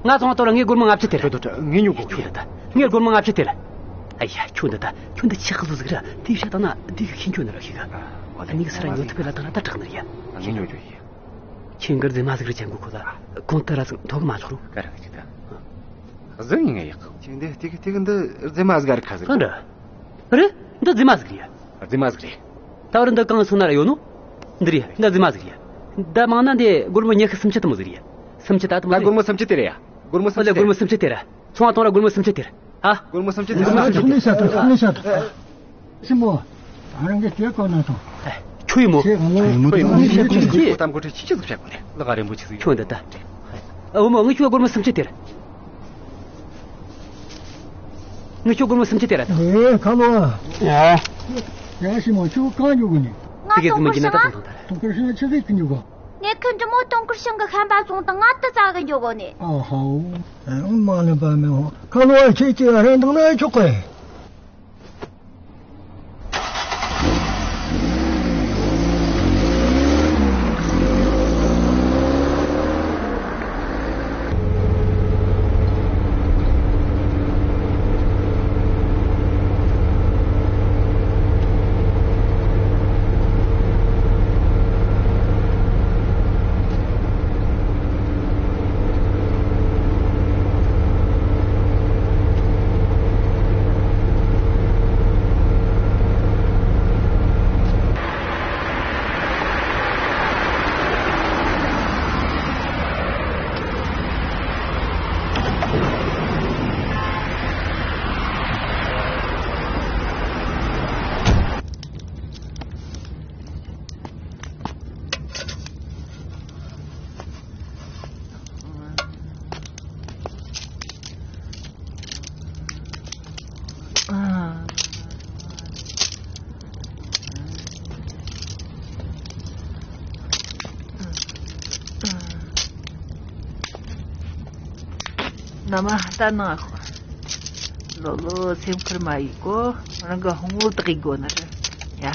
ང་ཚོང་བ་གཏོང་ར་ངས་སྒོར་མོ་ལྔ་བཅུ་སྟེར། ཁྱོད་ད་ངས་ཉོ་དགོས། ཁྱོད་ད་ངས་སྒོར་མོ་ལྔ་བཅུ་སྟེར། ཨ་ཡ། ཁྱོད་འདི་ད་ཁྱོད་འདི་ཆག་གི་བཟོ་ཟིག་ར། དེ་བྱ་དང་ན་དེ་གི་ཁྱིན་ཁྱོད་ནི་ར་ཤི་ག་ཨ་ནི་གི་སི་ར་ཉོ་ཐུབ་པའི་ལ་དང་ན་ད་དྲག་ནི་ར་ཡ། ཨ་ངས་ཉོ་རྒྱུ་ཡིན། ཁྱིན་གི་རྫི་མ་ཟིག་ར་ཅན་གོ་ཁོ་ད་གོང་ལྟར་ར་ཟིག་ཐོག་མ་ཆོག་རུ། ག་ར་གི་ད་གཟི་ངས་ཡག་ཁྱིན་འདི་དེ་གི་དེ་གི་འདི་རྫི་མ་ཟིག་ར་ཁ་ཟིག་ར། གང་འདྲ། རེད། འདི་རྫི་མ་ཟིག་རེད། རྫི་མ་ཟིག་རེད། ད་བར་འདི་གང་སོང་ན་ར་ཡོད་ནོ། འདི་རེད། འདི་རྫི་མ་ཟིག་རེད། ད་མང་ན་འདི་སྒོར་མོ་ཉི་ཤུ་སུམ་ཅུ་དུ་མོ་ཟིག་རེད། སུམ་ཅུ་ད་དུ་མོ་ད་ཟིག་སྒོར་མོ་སུམ་ཅུ་དེ་རེད་ཡ། སྒོར་མོ་སུམ་ཅུ་དེ་རེད། ཚོང་བ་གཏོང་ར་སྒོར་མོ་སུམ་ཅུ་དེ་རེད། ཨ། སྒོར་མོ་སུམ་ཅུ་དེ་རེད། སྒོར་མོ་སུམ་ཅུ་དེ་རེད། ཨ། ཤི་མོ། ད་རང་གི་ཁྱོད་གོ་ན་ཐོང་། ཨེ། ཁྱོད་ཡིན་མོ། ཁྱོད་ཡིན་མོ། ཁྱོད་ཡིན་མོ། ཁྱོད་ཡིན་མོ། ཁྱོད་ཡིན་མོ། ཁྱོད་གཏམ་གོ་ཁྲི་ཆི་ཆི་ཟིག་བཤད་གོ་ནས་ལག་རིན་པོ་ཆི་ཟིག་ཡོད། ཁྱོད་འདི་ད། ཨ། འོ་མོ། ངས་ཁྱོད་སྒོར་མོ་སུམ་ཅུ་སྟེར། ངས་ཁྱོད་སྒོར་མོ་སུམ་ཅུ་སྟེར་ར། ཨེ། ཁ་ལོ། ཡ། ཡ། ཤི་མོ། ཁྱོད་གང་འགྱོ་གོ་ནི། ང་དེ་གའི་དུང་དཀར་ཤང་ང་། དུང་དཀར་ཤང་ཆི་ཟིག་གི་འགྱོ་གོ། ངས་ཁྱོད་འདྲི་མོ་དུང་དཀར་ཤང་གི་ཤམ་པ་བཙོང་དང་ང་དུ་རྩ་གི་འགྱོ་གོ་ནི། ཨ་ཧོ། ཨེ། མ་ལེན་པ་མེད་ཧོ། ཁ་ལོ། ཁྱེད་ཀྱི་རེན་དང་ན་ཆོག་གི། ན་མ་ཧ་ད་ན་ཁོ། ལོ་ལོ་སེམས་ཁུར་མ་ཡིག་གོ། རང་གི་ཧོང་བོ་དག་ཡིག་གོ་ན་ར། ཡ།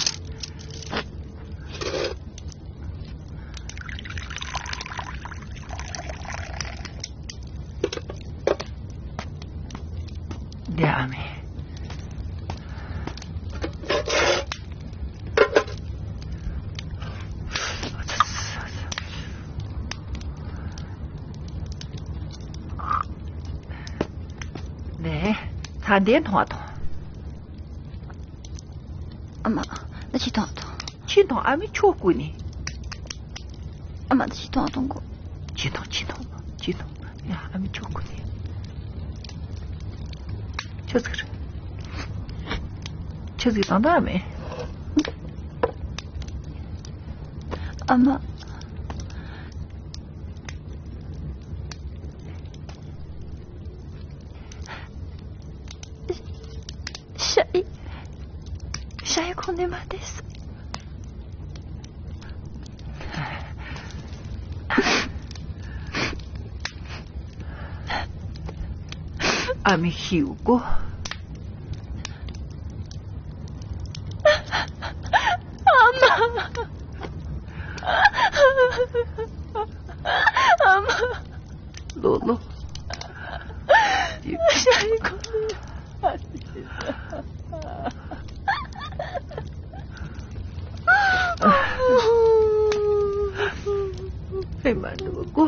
འདི་ཨ་མས། ནས་ཚ་འདས་མཐོང་བ་དང་། ཨ་མ། ད་ཅི་དང་དང་། ཅི་དང་། ཨ་མའི་ཆོ་གུ་ནི། ཨ་མ། ད་ཅི་དང་དང་གོ། ཅི་དང་ཅི་དང་ཅི་དང་། ཡ། ཨ་མའི་ཆོ་གུ་ནི། ཆི་ཟིག་རེད། ཆི་ཟིག་དང་ད་ཨ་མའི། ཨ་མ། ཤ་ཡི། ཤ་ཡི་ཁོང་ནས་མ་བལྟས། ཨ་མའི་ཤིའུ་གོ། ཨ་མ། ཨ་མ། ལོ་ལོ། ཤ་ཡི་ཁོ། ཧེ་མ་འདུག་གོ།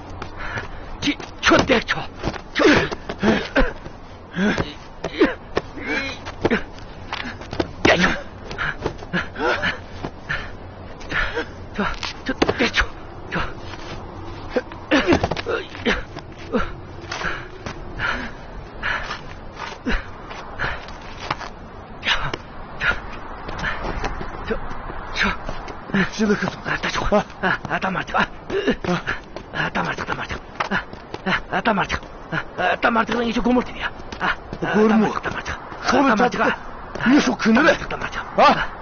ཁྱོད་ཁྱོད་བསྡད་ཆོག་ཁྱོད། ཅི་ལ་ཁ་སོང་། ཨ། ད་ཆོག་ཨ། ཨ། ད་མ་ཐུག་ཨ། ཨ། ད་མ་ཐུག་ད་མ་ཐུག་ཨ། ཨ། ད་མ་ཐུག་ཨ། ད་མ་ཐུག་ངས་ཁྱོད་སྒོར་མོ་སྟེར་ཡ། ཨ། སྒོར་མོ། ད་མ་ཐུག་ད་མ་ཐུག་ཨ། ད་མ་ཐུག་ཨ། ངས་ཤོག་གུན་ནི་རེད། ད་མ་ཐུག་ད་མ་ཐུག་ཨ།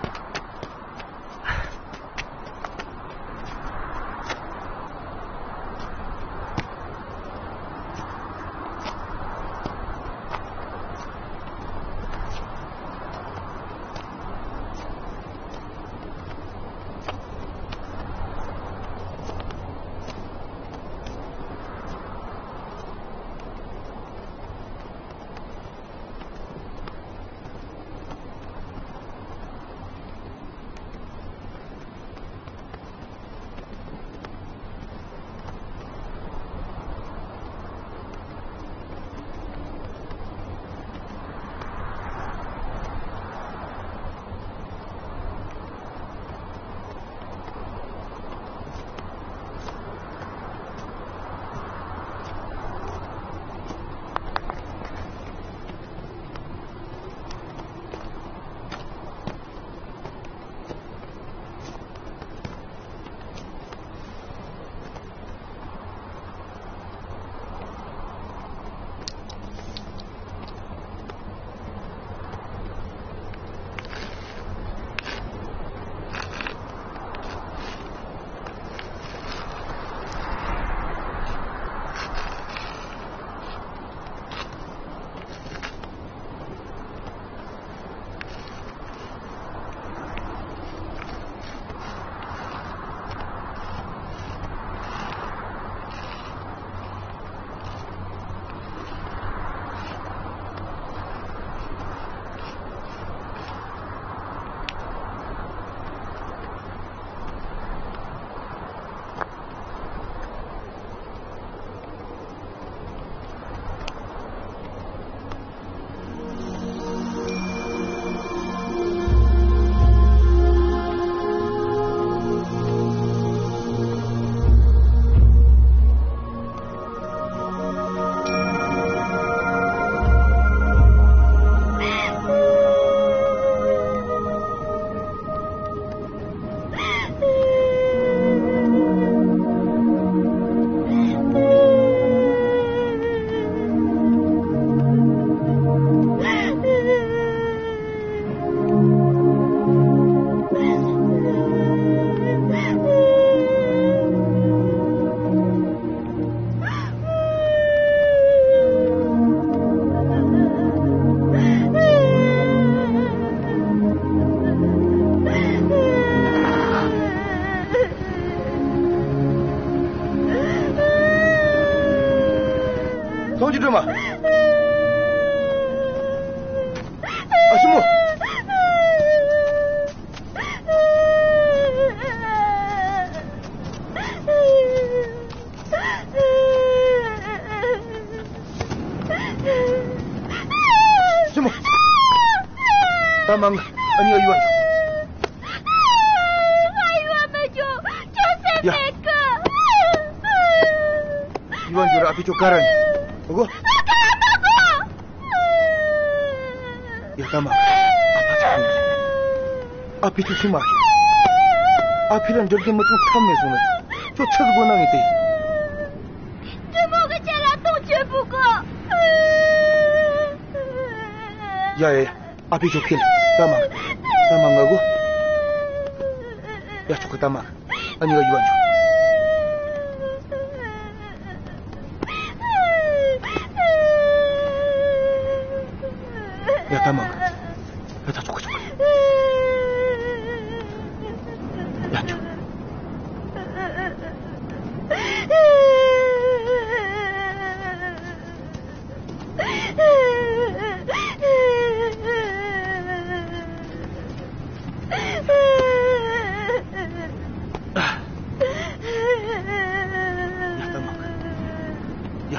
ཐོང་ཅི་སྒྲོལ་མ། ཨ་ཞི་མོ། ཞི་མོ། ད་མང་ཨ་ནི་ཨ་ཡུ་བ། ཡ། ཡུ་བ་འགྱུར་ཨ་ཕི་ཅོ་ཀ་ར་ནི། ཨོ་གོ། ཡ་ད་མ། ཨ་ཕ་ཅོ་ཁུང་། ཨ་ཕི་ཅོ་ཤི་མ་ཤི། ཨ་ཕི་ལ་འགྲུལ་སྐྱོད་མི་ཐུབ་ཐབས་མེད་སོང་ནི། ཁྱོད་ཚིག་དགོས་ན་ངས་དེ། འདྲེ་མོ་གི་ཆེད་ལ་གཏོང་བྱེད་པུ་གོ། ཡ་ཡ་ཡ། ཨ་ཕི་ཅོ་ཁེལ། ད་མ། ད་མ་ང་གོ། ཡ་ཆོག་གི་ད་མ། ཨ་ནི་ཡ་ཡུ་བ་ཆོག་ཡ་ད་མ། ཡ་ད་ཆོག་གི་ཆོག་གི་ཡ་ཆོག་ཡ་ད་མ། ཡ།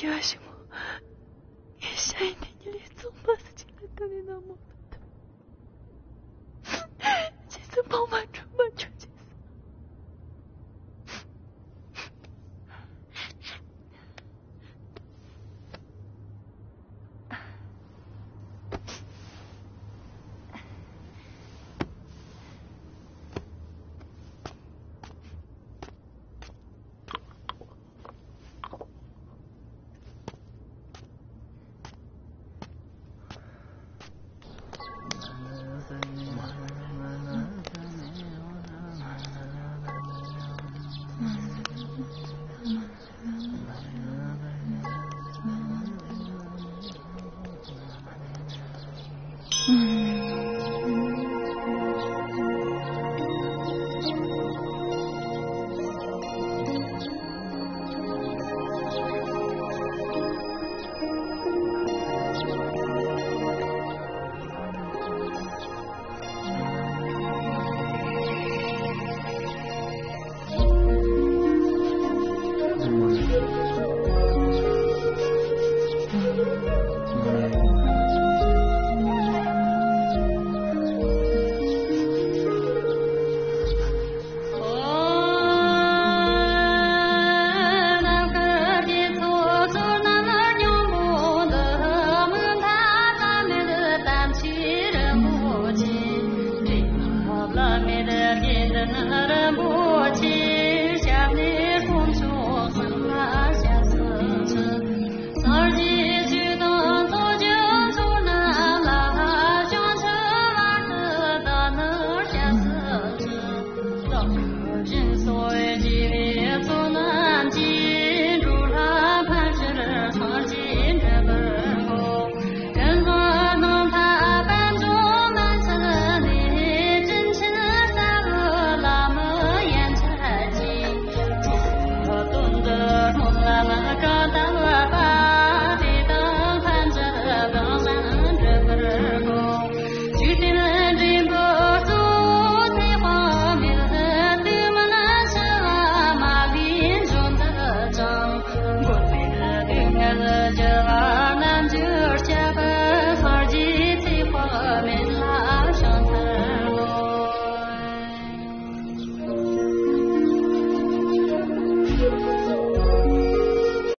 རྒྱལ་བ་ཞིག་མོ། ངའི་ཤ་ཡི་ནི་ཉི་ལི་ཙོང་པ་སུ་ཅི་ལ་ཀ་ནི་ན་མོ། རྗེས་སུ་འཕང་མ་འགྲོ་མ་འགྲོ་རྗེས་སུ།